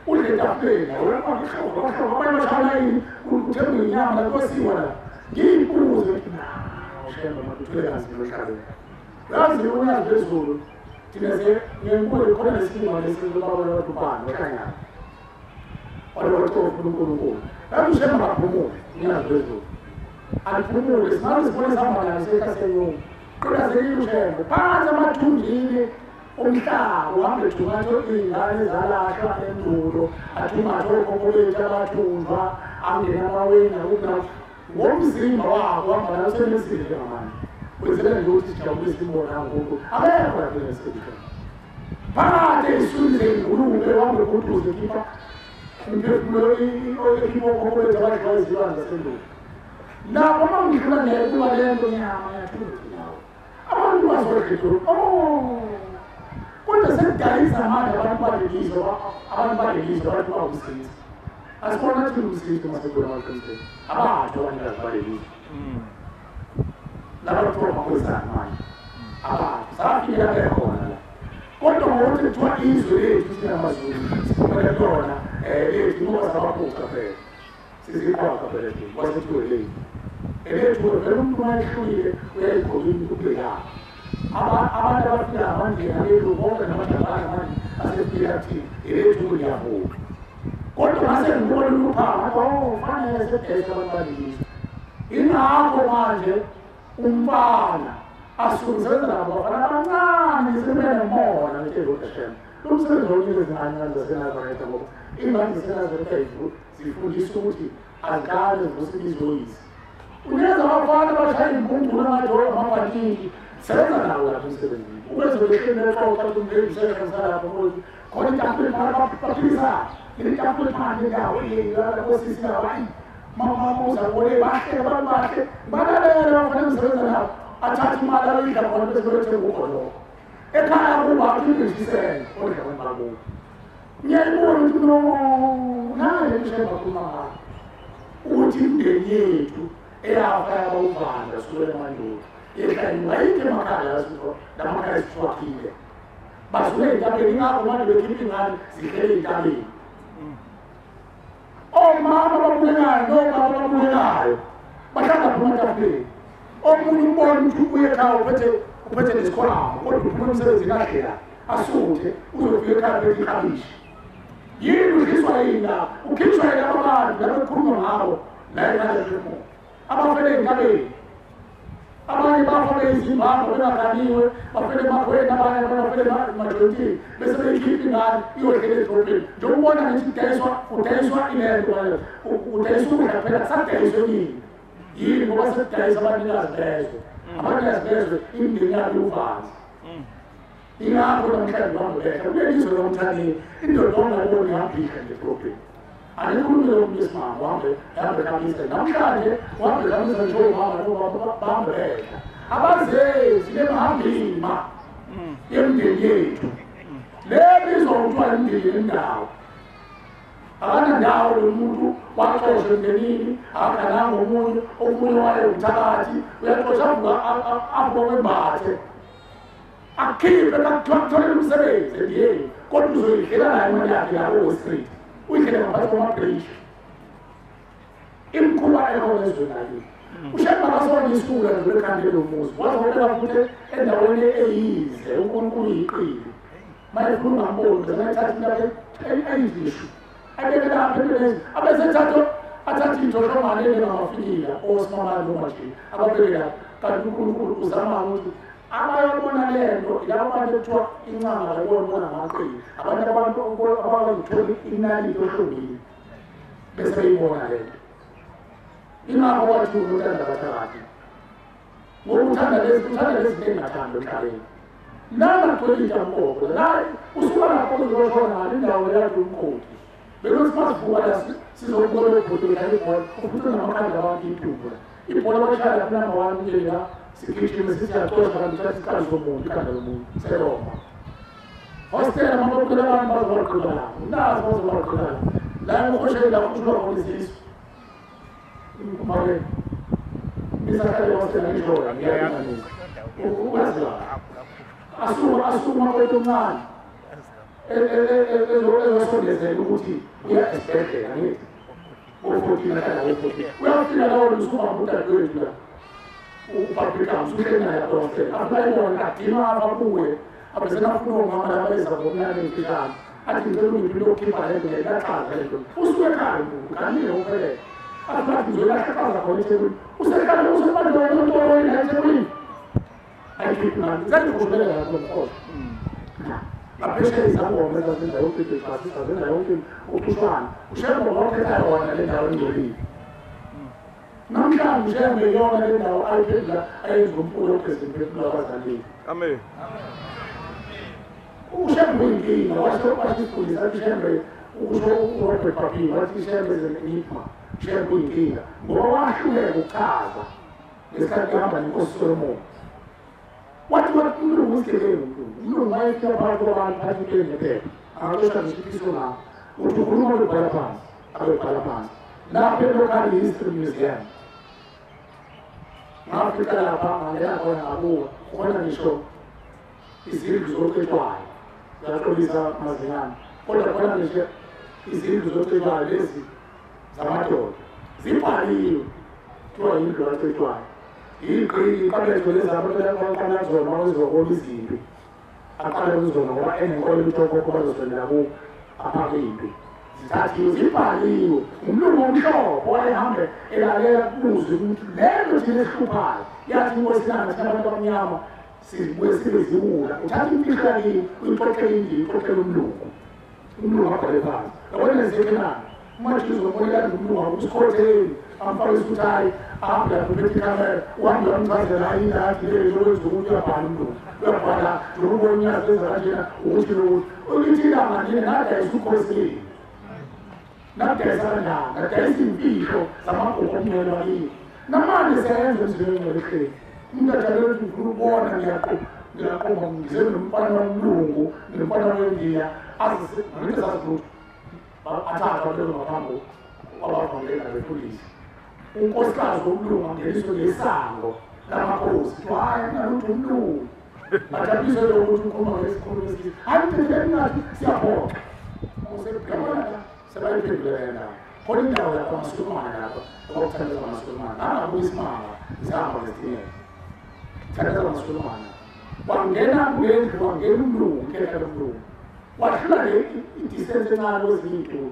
Udle etafuleni, abanye bashaya yini, kuthengwe inyama la kosiwa la. Ngiyimpuze ngithi shembe maduthule kanzima emhlabeni. Uyazi unyazi lwezulu, thina ngenkulu khona nesilima lesi baba wadubhana wahlangana. Walokuthi uNkulunkulu. Yazi ushembe akaphumuli, unyazi lwezulu. Aliphumuli, singabe sibone sihamba naye sehla senyuka. Qhubezekile ushembe, phansi emathunjini umhlaba uhambe thungathe iy'ngane zalahlwa endulo, athungathe okhokho bethu abathunjwa, angena emaweni nakuphi nakuphi. Ngomzimba wakho uhamba nawe usenesile njengamanje. Kwenzela nje ukuthi sijabulise imbono yangoku. Akekho lapho enesile. Phakathi ey'swini zey'ngulube uhambe uguduze khipha imiphefumulo ekhipha okhokho bethu abadliwa izilwane zasendulo. Lapho uma ngidlula ngiyayibika le nto nyama ngiyathula nawe. Abantu bazodla oh. Kodwa sekudayisa manje abantu balelizwe, abantu balelizwe, abantu bawumsithu. Asibona ukuthi umsithu masekhona amaqinisweni. Abathu abanikazi balelizwe. Laba kuthiwa amakhosana manje. Abathu safika bekhona la. Kodwa ngokuthi kuthiwa izwe lethu thina maZulu siphumele khona lethu ngoba sabaphuca phela. Siziqhwaga phela thina kwasekuthiwe lethu. Elethu vele umuntu uma ehlulile uyayigqoka imigudu yakhe. Abantu abafika amandiya abelungu bonke namadabana manje asefika thina elethu liyavuka. Kodwa ngase ngibona uphawu ngathi oh fanele sedayisa abantu balelizwe. Ingakho manje umfana asukuzenza nabo abafana abancane sebenemona ngithi kodwa shembe. Lo msebenzi wawunikeza izingane zaseNazaretha ngoba iy'ngane zaseNazaretha zifundiswa ukuthi azikale zivuse imizi. Unikeza abafana abashaya iy'mbumbulu amabhantiki. Sebenza nawo lapho emsebenzini. Ukwenza behleli bexoxa ukuthi umndeni ngisalapho mfowethu. Khona itafula phakathi baphilisana. Itafula phandle ndawo osisi laba mama uzabone bahle abantu bahle. Balalele abafana ngisebenza nabo. Athathe imali ayoyidla khona bese beyothenga ugoloko. Ekhaya kuba aphinde odla abantu bakubo. Ngiyayibona ukuthi no naye le nto bakhuluma ngayo. Ukuthi imindeni yethu eyafa yaba uvanda sukela emandulo. Yehla emakhaya lamakhaya esithiwakhile. Basuke ey'ntabeni ingakho manje bekhipha iy'ngane zihlele ey'ntabeni. Omama ababukekayo nobaba ababukekayo bahlala phuma etafuleni. Omunye umbona ukuthi uye ekhaya uphethe nesikhwama kodwa uphuma emsebenzini kahle la asuthe uzofika ekhaya phethe iklabishi. Yini udliswa yini lapho? Ukhishwa yini laba bantu laba kukhulunywa ngabo la ekhaya abafele ey'ntabeni. Abanye bafake izimbambo bengaganiwe, bafele emakhweni, abanye bafele emajontini, bese beyikhipha ingane iyodlela edolobheni. Njengoba ubona ngithi udayiswa ilento, udayiswa ukudla phela kusadayiswe yini? Yini ngoba sekudayisa abanikazi bezwe. Abanikazi bezwe imindeni yabo iwuvanzi. Ingakho namhlanje bambuleka kulelizwe lomthani indoda ongayiboni ihambile nje edolobheni. Angikhulumi lomuntu wesimame uhambe ehambe ehamisa namhlanje uhambe ehamisa nje omama nobaba bahambeka. Abazezi lemahambima yemindeni yethu. Le bizwa kuthiwa imindeni yendawo. Akanandawo lo muntu waxoshwa emndenini, akagananga omunye, omunye waye umthakathi, uyaxosha avuka avuka kwembathe. Akhiphe akutholele umsebenzi endiyeni, kodwa uzoyidlela naye imali yakhe la ko-Wall Street. Uyidlele ngaphansi kwamabhriji. Imikhuba ekhona ezweni lakithi. UShembe akasona isula nje ekhanda lomuzi. Wazobeka futhi endaweni eyize, uNkulunkulu uyiqili. Manje ukhuluma ngamboni, mayethatha into yakhe ayizisho. Abeke lapha empeleni, abesethatha athatha intoshomane enjengamafilila, osimamane noma nje, ababeke lapha. Kanti uNkulunkulu uzama ukuthi abayobona lento labo bantu ekuthiwa incanga bayibona bona ngamaqili. Abantu abantu abangayitholi inaliti ohlongile bese beyibona lento. Ingakho kwathi uthanda abathakathi. Ngoba uthanda lezi, uthanda lezi zinto engingathandi emhlabeni. Lana kugcwele intamkoko, la usuka lapho kuzoshona ngale indawo yakhe umgodi. Belothi masivuka la sizobona ubhuti bedlala ibhola, ubhuti namakhanda abantu intumbu la. Ibhola bayishaya lapha number 1 nje la sigijime sithi siyacosha kanti uthatha isiqalo somuntu, ikhanda lomuntu, seloma. Hostela mabokela abantu bazobaqhuba lapho. Nazi bazobaqhuba lapho. La emkhosheni la kushulwa khona izisu. Make misahlale hostela ngisho ngiyayanisa. Ukwazi la. Asuka asuka kwethu omncane. Ezosondezela ukuthi uya esibhedlela ngithi. O14 ahlala o14. Uyafika lawo usubamba udadewethu la. UPaprika usuhleli naye lapha hostela. Afuna kadima ababuye. Abesenafuna omama laba beza ngomnyaka emfishane. Athi ngicela ungiphi into yokukhipha lento ngiyayilaxaza lento. Usuke ekhaya umuntu, uganile uphelele. Athi athi ngizoyilaxaza khona eThekwini. Usekhaya usebantu wena la eThekwini. Ayikhiphi imali. Zandikhushulele lapho mkhosi. Ngaphesheya izangoma ezazenza yonke into ezifasisa zenza yonke into ucushwana. UShembe wakhetha yona le ndawo engcolile. Namhlanje uShembe yona le ndawo ayiphendula ayenza umculo ogeza imphefumulo wabazali. Amen. UShembe uyinkinga, wasifundisa athi uShembe ukusho uRobert Papin wathi uShembe is an enigma. uShembe uyinkinga ngoba wahluleka ukuchaza ngesikhathi ehamba nenkosi Solomon. Wathi wathi umlungu usigebengu umlungu. Umlungu wayefika phakathi kwabantu phathi ipeni nephepha. Angaxosha ngisho ifiso ngawo. Uthi ukhuluma ubebhala phansi, abebhala phansi. Lapha e-Local History Museum. Ngafika lapha ngangena khona ngabuka, khona ngisho izindlu zocetshwayo. Ziyaxolisa mazinyane. Kodwa khona ngisho izindlu zocetshwayo lezi zamadoda. Zibhaliwe. Kuthiwa yindlu kacetshwayo. Iqabetho lezi abantu abaqala kuzona uma izimpi. Aqale kuzona ngoba enenkolo ukuthi okhokho bazosondela kuwo aphake impi. Zithathiwe zibhaliwe. Umlungu omhlophe wayehambe elalela kubuze ukuthi le nto thina esihluphayo yathi inkosi yami thina abantu abamnyama sibuye sibe ziwula. Uthatha imfihlo yakini uyixoxele indini, uyixoxele umlungu. Umlungu abhale phansi. Yabona lezikhenani? Uma nje uzobona umlungu akusikhotheni amfake isuthayi ahambe lapho uphethe ikhamera uhambe uyamchazela indadi le lokwenza ukuthi uyabhala umlungu. Uyabhala lokubona unyazi lenza kanjena ukuthi nokuthi. Ulithi ilanga nje nadayisa ukhosini. Nadayisa kanjani? Nadayisa iy'mfihlo zamagugu omngcwele wakini. Namanje siyayenza emzimbeni ongcwele ehleli. Umuntu ajabulela ukuthi ngifuna ukubona ngiyaqumba ngize nomfana womlungu nomfana wendiya azi sazi lutho. Athathwa abekwe ngaphambi kwabavangeli nabefundisi. Unkosikazi womlungu angeniswe ngesango lamakhosi. Kuthiwa hhayi akunalutho umlungu. Bajabulise lokuthi ukhuluma ngesikhulu esithi hayi mthetho engathi siyaphoxa. Usebona la sebayiphendula yena. Khona indawo lapho amaSulumane lapho okuthandazwa amaSulumane. Angabuyi isimanga zihamba ngezitimela. Thandaza amaSulumane. Wangena kule ndlu wangena umlungu, ikhehla lomlungu. Wadlula le idistance encane kwezinye iy'tulo.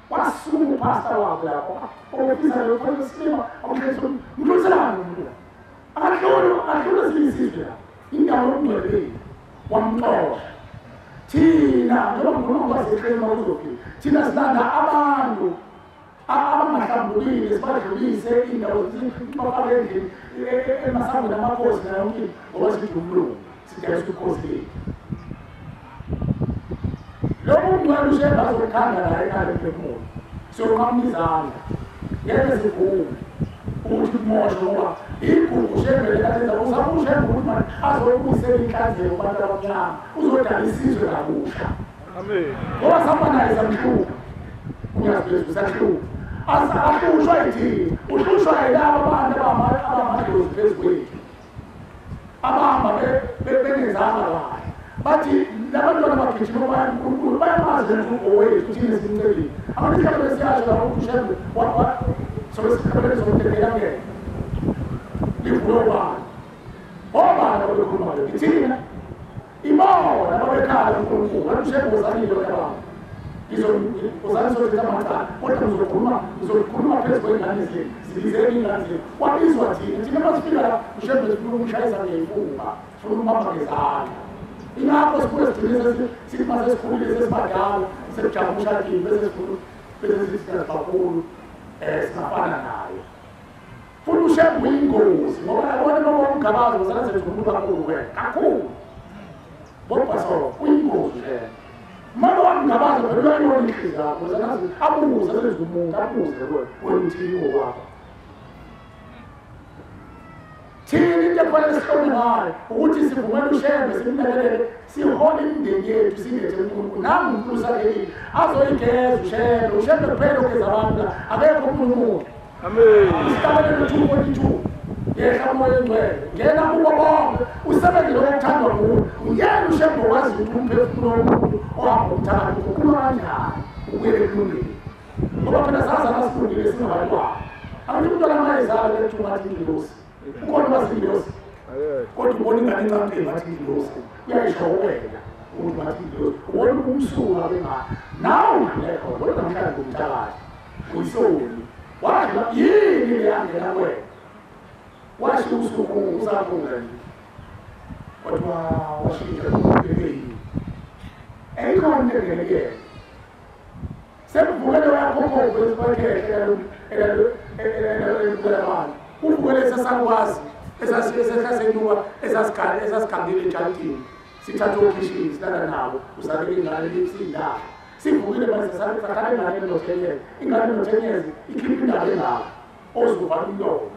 Wasukuma uphasta wabo lapho ofisa lo phasta amkhethe mdluliselani umuntu la. Akahloli akahloli ezinye izizwe la. Indawo yokungcwele wamxosha. Thina njengoba ngikhuluma ngobazehleni uma kuzophila, thina silanda abantu abangahlambulukile sibadlulise indawo bafake endlini emasangweni amakhosi nayo yonke into ngoba sithi umlungu. Sidayisa ubukhosi bethu. Lokhu ungcwele uShembe azokukhanda la ekhaya emphefumulo. Siyoqhamuka izandla. Ngeke sivume ukuthi kumoshwe ngoba igugu uShembe lekalenza uzama uShembe ukuthi manje azoyibuyisela inhlanzeko kubantu abamnyama, uzodala isizwe kabusha. Amen. Ngoba sihamba naye samhlupha. Unyazi sahlupha. Ahlushwa yithini? Uhlushwa yilaba abantu abamadlozi phezu kwethu. Abahamba bengenzanga kahle. Bathi labantwana bagijima baya kuNkulunkulu bayamazi owethu thina simcelile. Abantu mhlawumbe siyasho lapho ukuthi uShembe sobe siqabele sokudelela ngeke. Livulwe ubani? Obani ababekhuluma lokho? Thina. Ibona ababekhala kuNkulunkulu. Bathi uShembe uzalile wena baba. Uzalile sothetha amacala kodwa ngizokhuluma phezu kwey'ngane zenu. Sibizele iy'ngane zenu. Wabizwa thina. Thina uma sifika la uShembe sifuna ukumshayisa ngey'mfuba. Sifuna ukumbamba ngezandla. Ingakho sibuye sigcine sithi mase sikhulile sesibadala sesijabula ushadile bese sikhulu bese sithi kakhulu singafana naye. Futhi uShembe uyingozi ngoba yabona noma umgabazo uzazenza umuntu kakhulu wena kakhulu. Kodwa so uyingozi wena. Manje wamgabazo phela uyayibona inhliziyo yakho uzanazi abuze azenze umuntu abuze wena uthini ngokwakho. Thina into ekufanele sihlome ngayo ukuthi sivumele uShembe simlalele sihole imindeni yethu singethe uNkulunkulu. Nangu uNkulunkulu usakhelile azoyigeza uShembe. uShembe kuphela ogeza abantu la, akekho omunye umuntu. Amen. Isihlabelelo 2.2 yehla umoya engcwele ngena kubo bonke usebenze lokho okuthandwa nguwe. Uyena uShembe owazi ukuthi umphefumulo womuntu ohamba umthakathi ukhuluma kanjani ubuyele ekulungeni. Ngoba phela sazana sifundile singabantwana. Abantu umntwana uma ezalwa lethu ngathi ingilosi. Ukhona bazingilosi. Kodwa ubona ingane encane ngathi ingilosi. Uyayisho wena ukuthi ngathi ingilosi. Ubona umsuka bengaka. Nawe udlule khona kodwa namhlanje umthakathi. Uyisoni. Wadla yini leyangena kuwena? Washo usuku usabuka nje. Kodwa washintsha yini? Ayikho into engene kuyena. Sekuvukele wayakhokho kwesibakhehla elalo uvukele sesakwazi esasisenuka esasigangile ejantini sithathe okhishini silala nabo uzalele ingane lisindaba sivukile manje sakhala ingane enothenyezi ingane enothenyezi ikhipha indaba engako ozovala umlomo.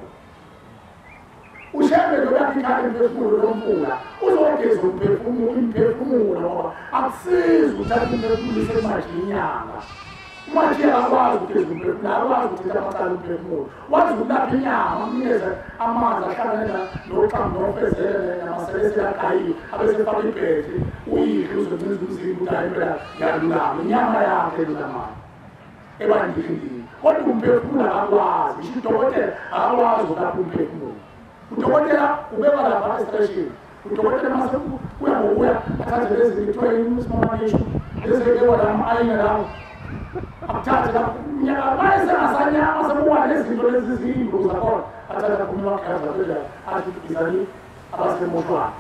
uShembe lo yakhe imphefumulo lomfula uzogeza umphefumulo imphefumulo ngoba akusizi ukuthatha umphefumulo isemanje inyanga. Manje akwazi ukugeza umphefumulo, akwazi ukuthatha amacala umphefumulo. Wazi ukulapha inyama, amnikeze amanzi ahlangane noxamu nofezele namaselesi agayiwe, abesefaka ibhetri, uyidle uzogcina umzimba ukuthi hayi impela ngiyalulama. Inyama yakhe elulamayo ebandlini. Kodwa umphefumulo akakwazi, ngisho udokotela akakwazi ukulapha umphefumulo. Udokotela ubekwa lapha esiteshini. Udokotela mase kuya ngokuya athathe lezi zinto kuthiwa yini usimamanisho, lezi zibekwa la ama-ayina lawo. Akuthathe lapho unyaka mayesengasanyama sekuwa nezinto lezi ziyingozi zakhona athathe akhuluma amagazi aphela athi bizani abasemoshwana.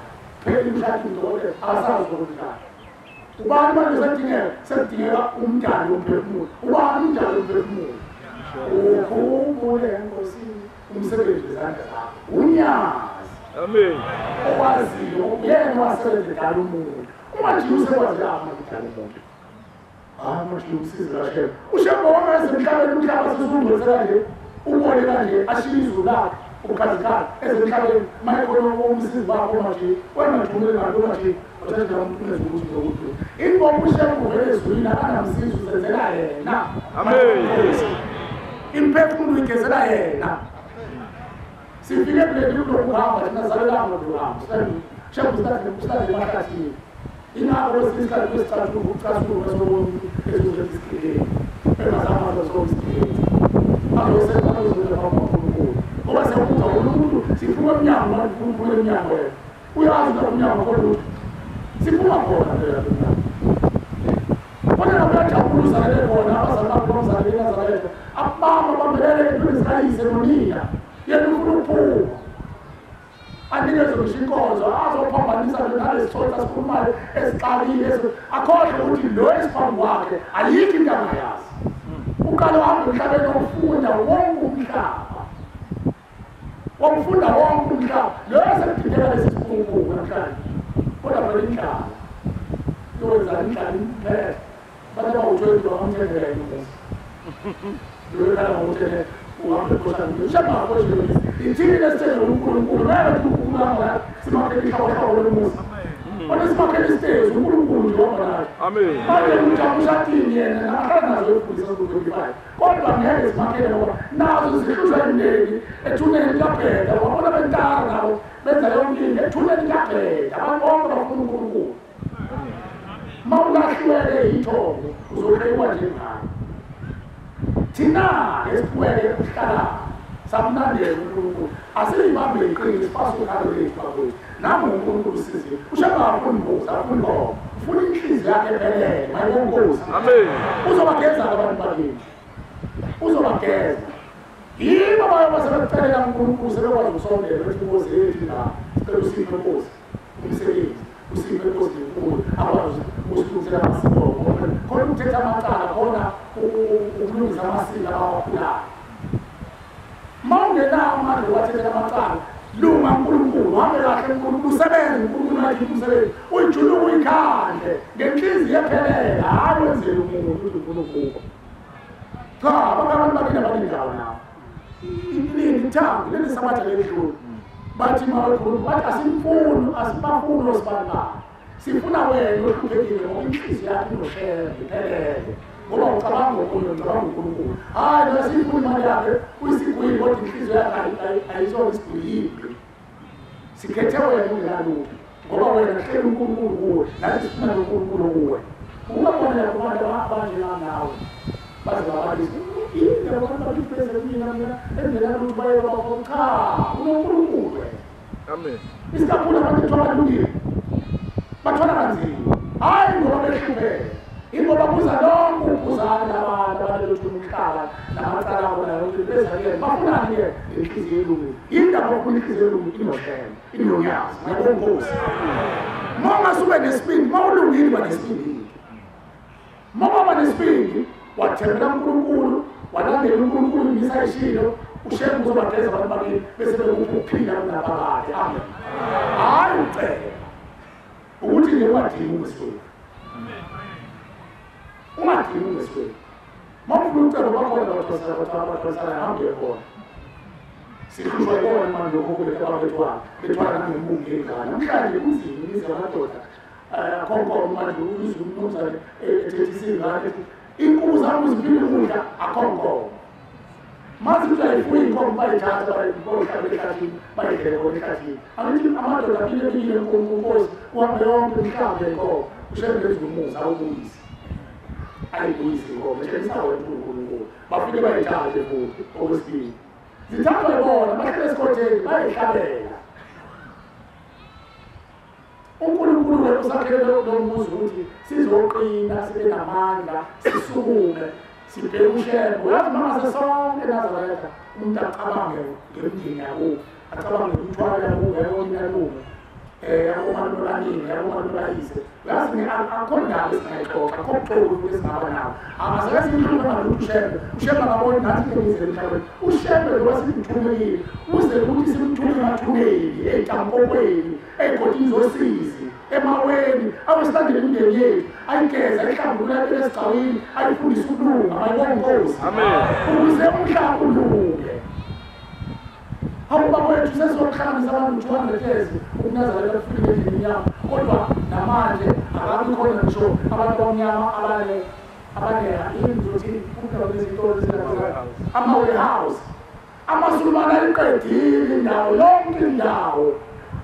Phela imshadi udokotela akasazi ukuthi njani. Ubani manje sekudingeka? Sekudingeka umdali womphefumulo. Ubani umdali womphefumulo? Ukhumbule Nkosi umsebenzi wezandla zakho. Unyazi. Amen. Owaziyo yena wasebenza edala umuntu. Uma nje usekwazi ukudala umuntu. Ah, manje umsizi kaShembe. uShembe wangeza emhlabeni umhlaba sesungulwe kanje. Ubone kanje ashiye izulu lakhe ubukhazikhazi ezemhlabeni maye khona umsizi wakho manje wena uthumele ngalo manje uthatha umuntu unezukuthi ukuthi ingoma uShembe uvele ezulwini akanamsizi uzenzela yena. Amen. Imphefumulo uyigezela yena. Sifike kuleli lokuhamba thina salelanga ngokuhamba. Shembe usihlale emahlathini. Ingakho kwesinye isikhathi kwesicathulo ucathulo sobona ezinto ezisigileni. Engazama zokusigileni. Azosenza azozenza phambi kukaNkulunkulu. Ngoba siyakutha uNkulunkulu siphuma emnyango manje uNkulunkulu emnyango wena. Uyazi ukuthi umnyango kodwa siphuma khona phela emnyango. Kodwa uyajabula uzalele khona abazali bakho bamzalele bazalele. Abama bambelele empilweni zikayise nonina. Yena ufuna ukuphuma. Anikeze ngisho inkonzo azophambanisa nalesithotha sikhulumayo esixakile akhohlwe ukuthi lo esiphambi kwakhe ayikho into angayazi. Uqale wahamba emhlabeni wokufunda wonke umhlaba. Wokufunda wonke umhlaba. Lo esekudingeka lesi siphukuphuku namhlanje. Kodwa phela indlala yokwenza indlala impela abantu abawutshela bamthengela umuzi loyokhala ngokuthi uhambe khohlakele ushamba ithini esithengela uNkulunkulu ngeke uNkulunkulu simakhele ihlobo lomuzi kodwa simakhele isitezi uNkulunkulu nje ohamba naye. Amen. Manje uJabu yena akanazo ukufundisa ku-25 kodwa ngeke simakhele ngoba nazo zihlushwa imindeni ethuneni kuyabheda wabona bentara nabo benza yonke into ethuneni kuyabheda abantu bonke bafuna uNkulunkulu. Uma ulahliwele ithongo uzoqekwa njengalo. Thina esiphumele ukuhlala samnandela uNkulunkulu asiyibambe iqiniso sifase ukhalo lethu bakwethu nami uNkulunkulu usizile ushamba afuna imbuzi afuna inkomo ufuna inhliziyo yakhe ephelele mayibonkosi. Amen. Uzobageza abantu bakini uzobageza yibo bayoba sebekucelela uNkulunkulu sebekwazi ukusondela bethi inkosi yethu la sicela usiphe inkosi umsebenzi usiphe inkosi enkulu akwazi usilungisela amasiko khona ukuthetha amacala khona ukulungisa amasiko abawakhulayo. Uma ungenawo amandla owathethela amacala lunga uNkulunkulu uhambe kahle uNkulunkulu usebenze uNkulunkulu akhiphe umsebenzi uyijuluke uyikhandle ngenhliziyo ephelele hhayi wenzele umuntu ukuthi ufuna ukuba cha bonke abantu bakini abanindawo nawo iningi leli sabatha lelidlule bathi mabekhuluma bathi asimfuni asibafuni osibani sifuna wena ohluphekile ngoba inhliziyo yakho inoshebe iphelele ngoba ucabanga ngokunye ucabanga uNkulunkulu hhayi lo siyifuna imali yakhe uyisigwili kodwa inhliziyo yakhe ayisona isigwili sikhethe wena ungenalutho ngoba wena hleli uNkulunkulu kuwe nathi sifuna noNkulunkulu kuwe ungabona kubantu abanjenganawe baze babalise yini abantu bakiphezulu mina mina engenalutho baye baba cha unoNkulunkulu wena. Amen. Isikakhulu abantu kuthiwa balungile bathola kanzima hhayi ngoba behlupheke ingoba kuza lonke uphuzane abantu abalelothu umhlaba namacala abo nayo bezakele bafunani-ke inhliziyo elungile yindaba bafuna inhliziyo elungile inoshele inonyazi ngiyabonkosi. Uma ungasuke nesibindi uma ulungile uba nesibindi uma waba nesibindi wathembela uNkulunkulu walandela uNkulunkulu imisa ishilo ushembe uzobageza abantu bakini bese bekupha ukuphila kunaphakade. Amen. Hhayi ucela ukuthi nje ungadingi ungesweli ungadingi ungesweli uma ufuna ucebo bakhona abathwasana hambe khona sihlushwa yibona manje okhokho bethu ababethwala bethwala nangembungu yengane namhlanje kunzima imizi yamadoda akhonkomo manje uyizwe umnumzane ethethisa ingane inkukhu zami ziphile ukudla akhonkomo mazi ukuthi ayifuyi inkomo bayithatha bayohlabela ehlathini bayidlele khona ehlathini angithi amadoda aphile phile inkosi uhambe yonke imihlambi yenkomo ushembe ezumuzi awubuyise ayibuyise inkomo etshengisa wena uNkulunkulu bafike bayithathe futhi okwesibili zithathwe bona bahlele esikhotheni bayihlabela. uNkulunkulu wethu usakhele lo muzi ukuthi sizoqina sibe namandla sisukume sibheke ushembe uyazi mama sesonke eNazaretha umuntu acabange ngemindeni yakubo acabange ngemithwalo yakubo yakomalume yakomalume yakomalume uyazi akho ndaba esingayixoxa akho buxoki futhi esingaba nawo angasake simhlume ngalutho ushembe ushembe akaboni nathi into emhlabeni ushembe lo simthumekile uze ukuthi simthume emathuneni ey'ntampokweni ey'godini zosizi emaweni awesilandele imindeni yethu ayigeza ayihlambulula ayiphele esigcawini ayifundise ukulunga mayibonkosi ukuze umhlaba ulunge. Hawu bakwethu sesizohlanganisa abantu 200 years ukuNazaretha kufike endlini emnyama kodwa namanje akabi khona ngisho abantu abamnyama abane indlu kuphela kulezitolo ama-warehouse amaSulumane ayiqedile indawo yonke indawo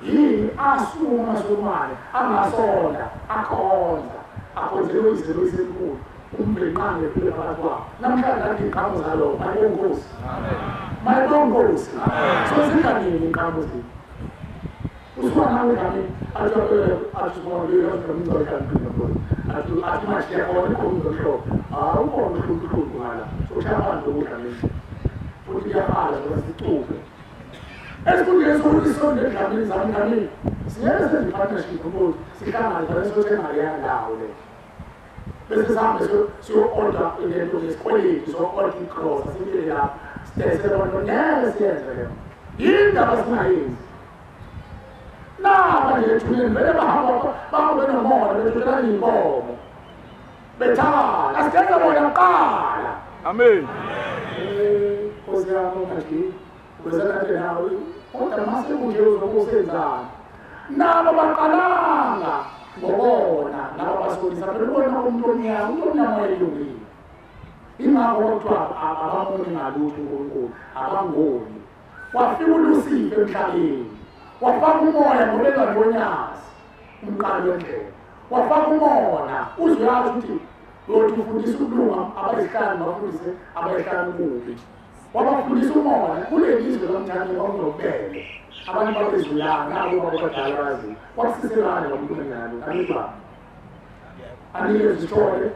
yini asuka amaSulumane angasonda akhonza akhonzelwe izelo ezinkulu umbenqange phile phakathi kwawo namhlanje kanti iy'nqamo zalowo mayibonkosi mayibonkosi so zinganini iy'nqamo zini usuka nawe dlamini athi manje khona ikhona uhlobo hayi ukhona uhluhluhlu ngala sokushaya phansi lokudlamini futhi kuyafala ngoba sicuphe esikhundleni sokuthi isonde edlamini zami dlamini singeke senze i-partnership ukuthi sihlangane fanele siyothenga leya ndawo le bese sihambe siyo-order lento ngesikweletu siyo-order igrosa sibile lapho sidayisele abantu ngeke siyenze leyo yindaba singayenzi. Naba nje ethuneni vele bahamba bahambe nomona bethuthelana iy'nkomo bethakala asigeza bona kuqala. Amen. Nkosi yami ungajiki wezakade nawe kodwa mase kunje uzokusenzani nabo baqalanga ngobona laba basibonisa phela ubona umuntu omnyama umuntu omnyama wayelungile. Ingakho kwakuthiwa abamoni ngalutho uNkulunkulu abangoni. Wafika uLusifa emhlabeni wafaka umoya ngoba engangonyazi umqali wendlela wafaka umona uze uyazi ukuthi uyothi ufundisa ukulunga abayihlanu bafundise abayihlanu kubi. Wabafundisa umona kuleli izwe lomthanyelo kwakunobubele abantu babezulana abo babadala bazi kwasiselana ngomuntu enalo anibaba anikeze ithole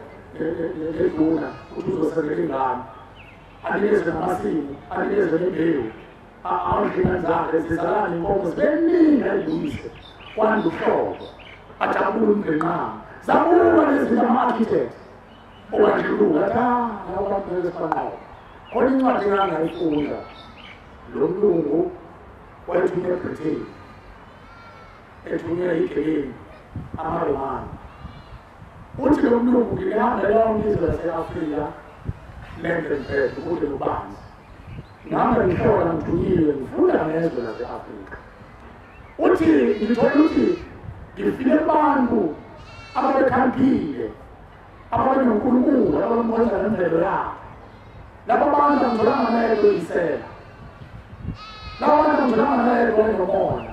leduna ukuthi uzosebenzela ingane anikezwe namasimu anikezwe nembewu awundlingane zakhe zizalane inkomo zibeningi ayibuyise kwanda uhlobo ajabule umngenqama zabuka nezinto ama-architect obandluluka athi laba bantu ngeke sibanqobe. Khona incwadi engangayifunda lo mlungu wayethunywe eBritain ethunywe iGermany amaRomani. Uthi lo mlungu ngihamba lonke izwe lase-Afrika length and breadth ukude lubanzi ngihamba ngihlola ngithunyiwe ngifunda ngezwe lase-Afrika. Uthi ngithola ukuthi ngifike kubantu ababekhaliphile ababenonkulunkulu ababemkhonza nemvelo yabo. Laba bantu angitholanga amehlo oyisela, laba bantu angitholanga amehlo owayenomona,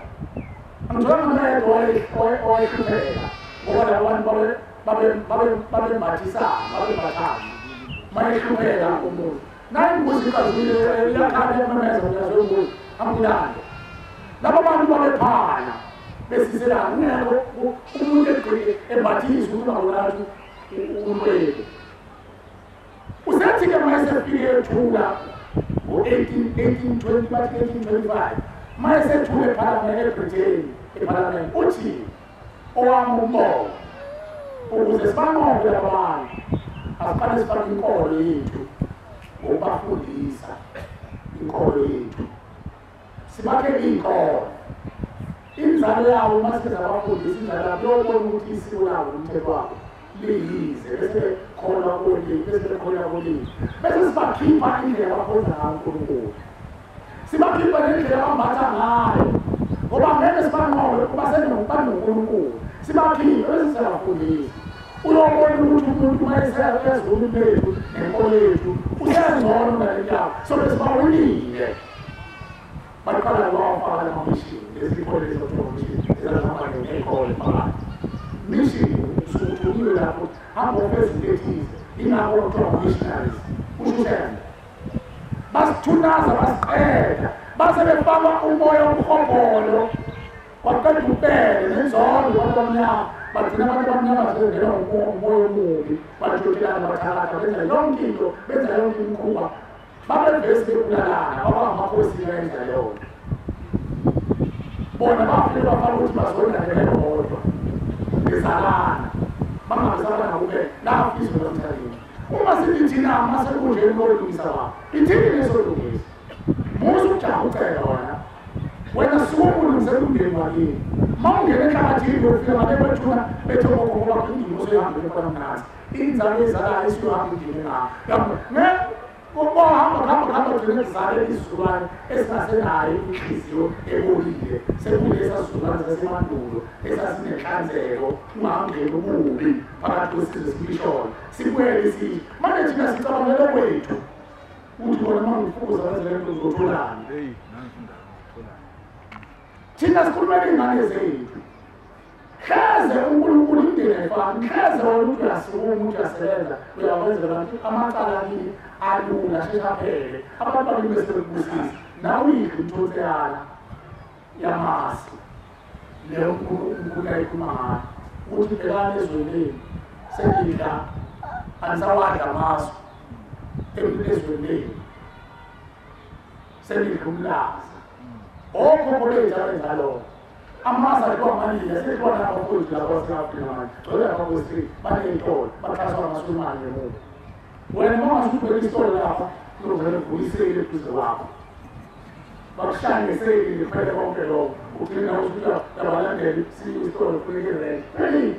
angitholanga amehlo owayehlupheka ngoba laba bantu babembathisana babembathana mayehlupheka umuntu naye imbuzi ixazulile iyakhala iyamemeza umnikazi wembuzi amulande. Laba bantu babephana besiselana kungekho umuntu embathiswa ukuthi ungabonakali umqebu. Usethi-ke mayesefike ethula ngo-1820 bathi 1825 mayesethula ephalamende eBritain ephalamende uthi owami umbono ukuze sibanqobe laba bantu asiqale sifake inkolo yethu ngokubafundisa inkolo yethu sibakhele iy'nkolo inzalo yabo uma size abafundisa inzalo yabo yobona ukuthi isiko labo nomthetho wabo liyize bese bekholwa kolimi bese bekholwa kolimi bese sibakhipha indlela abakhonza ngayo uNkulunkulu sibakhipha nendlela abambatha ngayo ngoba ngeke sibanqobe kuba senoNkulunkulu sibakhiphe bese siyabafundisa. Uyobona ukuthi umuntu uma esezulu lethu nenkolo yethu usengcono kunalento sobe sibawulile. Baqala bawafaka lamamishini lezi ikole lezi kuthiwa mishini ezazihamba ney'kole phakathi mishini usuthunyiwe lapho hamba ufeza into ethize ingakho kuthiwa missionaries kusho uShembe. Basithunaza basiqeda base befaka umoya womhobholo kwaqeda ububele nenzondo abantu abamnyama bagcina abantu abamnyama sebengenwa umoya omubi batshotshelana bathakatha benza yonke into benza yonke imikhuba babevesi bebulalana babangamakhosi benza leyo nto. Bona bafike bafaka ukuthi bazonda ngebodwa bezalana bangabizalana kube lapho izwe lomthalini. Uma sithi thina masekunjeni kolungisa ba ithini lesolungisa musa ukujaha ucela wena wena suka ulungisela umndeni wakini ma ungena enhlabathini uyofika ngabe bethuna bethe okhokho bakho indima usuyohamba khona mnanzi inzalo ezalayo isuyohamba indima engaka kohamba kuhamba kuhamba gcine kuzale isizukulwane esingasenayo inhliziyo ebolile sekulesa sizukulwane sasemandulo esasinenhlanzeko kungangeni ububi phakathi kwesizwe simisholo sibuyele isithi manje thina sicabangele kwethu uthi bona uma ngifuza wenze le nto uzotholani. Thina sikhulumela iy'ngane zethu hleze uNkulunkulu imndeni ayifani hleze wena ukuthi uyasukuma ukuthi uyasebenza uyawenza abantu amacala kini alula sheshe aphele abantu bakini bese bekubusisa nawe uyidla imthonseyana yamasi leyo umkhulu ayikhuluma ngayo ukuthi bhekani ezweni lenu senidla anisawadla amasu ezweni lenu senidla umlaza okhokho bethu abenza lokho amasa adliwa amalila sekukhona abafundi lapha base-Afrika manje gcwele lapha kwe-street baney'tolo baxhaswa ngamasulumane ngemuva. Wena uma ungase ubheke isitolo lapha uzovele uvuyisele eduze kwakho Bakushaya ngeseyili kuphele konke lokho. Ugcina ukuthi abalandeli isitolo kufuneka irenti. Phelile.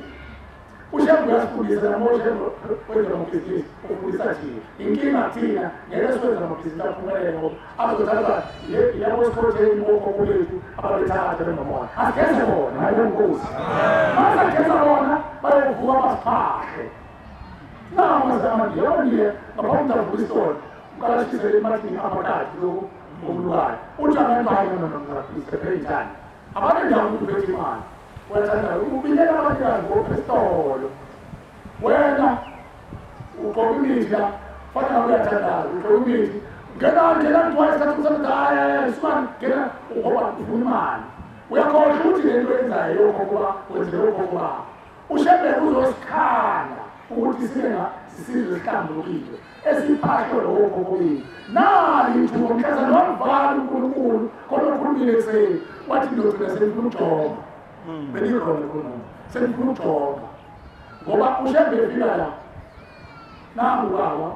uShembe uyasifundisa noma uShembe wenza amabhizinisi ufundisa thina. Inkinga thina ngeke siwenze amabhizinisi aphumelele ngoba azothatha yabo sikhotheni bokhokho bethu ababethatha bengamona. Asigeze bona, hayi bonkosi. Masageza bona bayovuka basiphahle. Nawo ndiye ngaphambi kuvula isitolo uqala ematini aphakathi lokhu okulukayo. Uthi abantu hayi no no no isiphethe njani? Abantu njani ukuthi uphethe imali? Uyathanda ubilela abantu ngopesitolo. Wena ugqoka imithi la, fana nawe uyathandaza, ugqoka imithi. Ngena ngena twice thatha umsebenzi hayi sukani ngena ngoba ufuna imali. Uyakhohlwa ukuthi le nto yenzayo yokhokho bakho wenzele okhokho bakho. uShembe uzosikhanda ukuthi sibe sisizwe esihlambulukile esiphahlwe lokhokho bethu. Nali ithuba mhlazane wamvala uNkulunkulu khona ukhulumile ekuseni wathi ndodana senifuna ukujomba. Benikhona khona senifuna ukujomba ngoba uShembe efika la nangu baba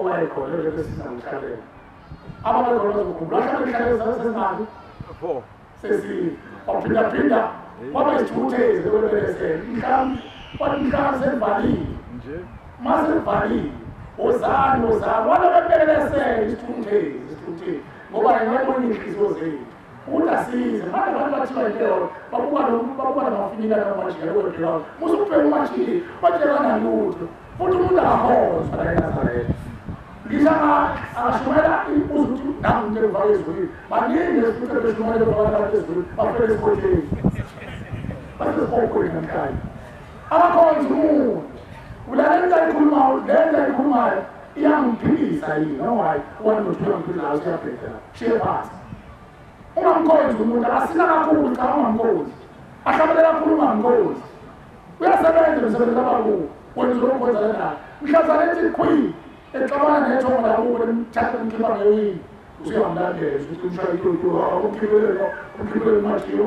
owayekhona njengoba sisamhlabela abantu bazokhumbula mhlawumbe mhlawumbe sesingaki 4 sesine waphindaphinda kwaba isithukuthezi kwebelesele mhlawumbe kwathi mhlawumbe selivalile nje maselivalile wozani wozani wala bebelesele isithukuthezi ngoba yayibona iy'nhliziyo zethu ukuthi asize manje abantu bathiwa into babuka namafinyila namajika kwedlula musukubheka umajiki batshela nalutho futhi umuntu akakhonzwa la eNazaretha ngisho akashumayela uze ukuthi nangu umuntu evaka ezulwini baningi esifuthi beshumayela bevaka abantu ezulwini bafela esikhoteni basesikhokweni namhlanje abakhonzi umuntu ulalela into ayikhulumayo le nto ayikhulumayo iyangiphilisa yini noma hayi wena nothi uyangiphilisa usuyabheda la shiye phansi. Ungamkhonzi umuntu akasina kakhulu cha ungamkhonzi ahlabelela kakhulu ungamkhonzi uyasebenza umsebenzi abakuwo wena uzomkhonza kanjani mhlazane ethi queen exabana nethongo lakubo limthatha limkhipha ngewini usuyamlandela ukuthi umshaya itoto umkhibelelo umkhibelelo majiyo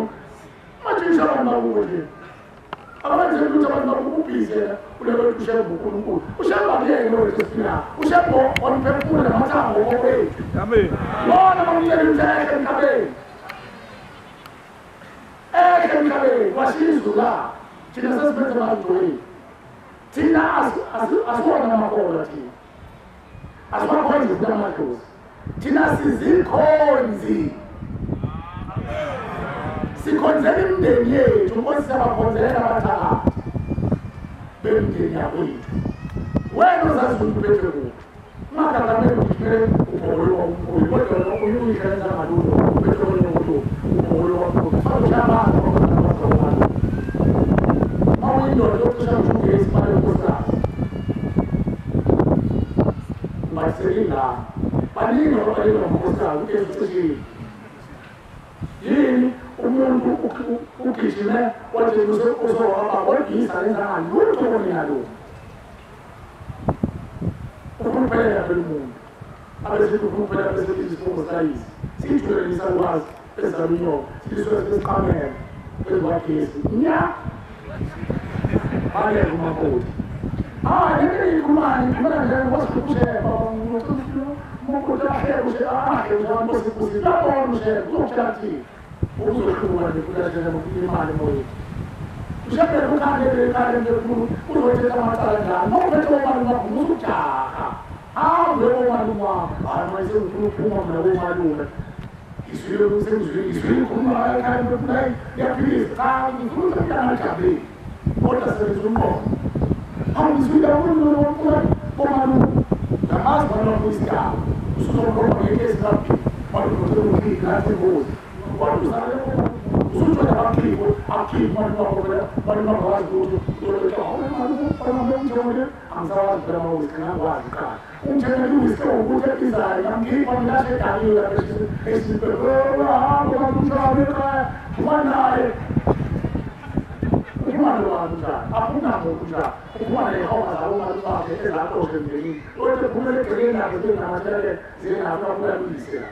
majiyo abantu bakubo nje abenzela ukuthi abantu bakubo ubhizi yena ulebe uShembe uNkulunkulu uShembe akuyena lo esifinayo uShembe wamphefumula namathambo okwethu. Amen. Bona bamnikela inhleke emhlabeni ehle emhlabeni washiya izulu lakhe thina sesiphethe amangcwele thina asiwona namakholwa thina asiwakhonzi thina amadlozi thina sizikhonzi sikhonzela imindeni yethu nkosi siyabakhonzela abathakathi bemindeni yakwethu. Wena uzazi ukuthi uphethe kuphi ungagagameli ugijimele ubhokolo wamkhulu kodwa wena uyihlenza ngalutho uphethe olunye ubhokolo wamkhulu fana abantu abakhonza mawuyindoda yokucisha ngisho ugesi imali yonkosikazi ubayisekile baningi ababaleka ngonkosikazi ugesi ucishile yini umuntu ugijime wathi uzohamba kodwa lenza ngalutho konina lo ufuna ukuphelela phela umuntu abesithi ufuna ukuphelela bese izifungo zikayise siyijwayele isakwazi ezizama inyoka silisuke sesiqamela phezu kwagesi nya baleka umakoti. Hayi lento iyikhulumayo ngikhulumela nje kwasikhuphusheba umakoti ahleke ushe ahle ushe uyabona uShembe uzokutshela thini uzohluka nje futhi athethe imali emoyeni uShembe ukhale ekhaya emphefumulo uzothetha amacala njani uma uphethe omalume wakho musukujaha hambe omalume wakho hayi manje sengifuna ukuphuma mina komalume ngizwile sengizwile ngizwile ukhuluma ekhaya emphefumulo hayi ngiyaphilisa cha ngifuna ukuthi angajabuleli kodwa sebenzisa umqondo hawu ngizwile komalume ngamazi bona kuyisigaba usuzomkhomba ngekesi kaphili walunothi ngathi ingozi usuthola abakhipho abakhipho abantu bangakwazi ukuthi angisawazi phela amawisi ngiyakwazi kuqala umthengele uwisi ukuthi ebizayo ngamkhipha mina edakiwe esibhehamba umshaya ekhaya phuma naye uphuma nobani njani aphuma muntu njani uphuma ney'homa zabomalume bakhe ezaxosha emndenini kodwa ephumele egcekeni lakhe zinamatshelele zinakho abulaluyise la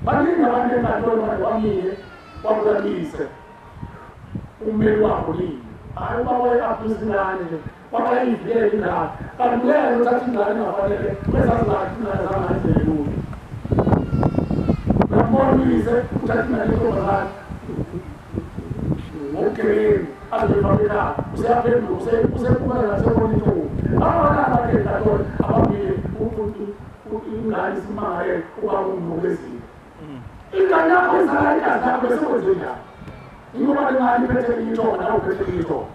baningi abantu enkantolo manje wamile wabulalise ummeli wakho lini hayi ubaba waye-abuse ingane nje baba wayeyivikela ingane kanti uyena uthatha ingane engafanele kwezazilakhe ingane zangayenzele lutho Umbonise uthatha imali yentombazane ngobugebengu azoyifaka useyaphenduka usephumelela sebona intombi. Abantwana bakhe kaThole ababili ingane isimangale ubaba umnukubezile. Ingane yakho izala igazi lakho bese kwenze njani? Ingoba le ngane iphethe ithonga nawe uphethe ithonga.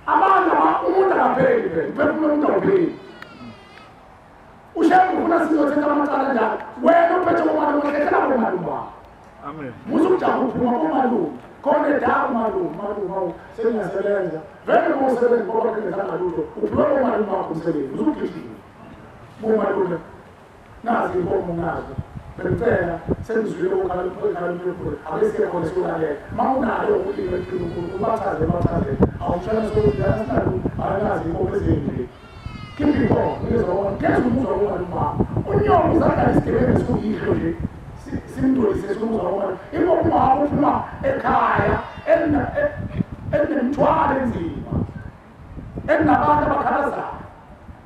Abantu umuntu akapheli phela, uphefumulo umuntu awupheli. Ushembe ufuna sizothetha amacala njalo. Wena uphethe komalume uhlethela komalume wakho. Amen. Musa ukujaha uphuma komalume. Khona edaku malume, malume hawu sengiyasebenza. Vele ngowusebenza ngoba kungenzanga lutho. Uphiwe komalume wakho umsebenzi, usugijima. Bomalume nazi inkomo nazo. Bengicela sengizwile ukukhala umphefumulo. Ake siye khona siyolalela. Uma unalo ulimi olukhulu ubachaze bachaze. Awumshana sokuthi asinalo akanazi inkomo ezimbi. Khipha inkomo ngizobona. Geza umuzwa komalume wakho. Unyoko uzadlala isigebengu esiyihlo nje. Simdolise umuzwa komalume. Inkomo wakho uphuma ekhaya enemithwalo enzima. Enabantu abakhalazayo.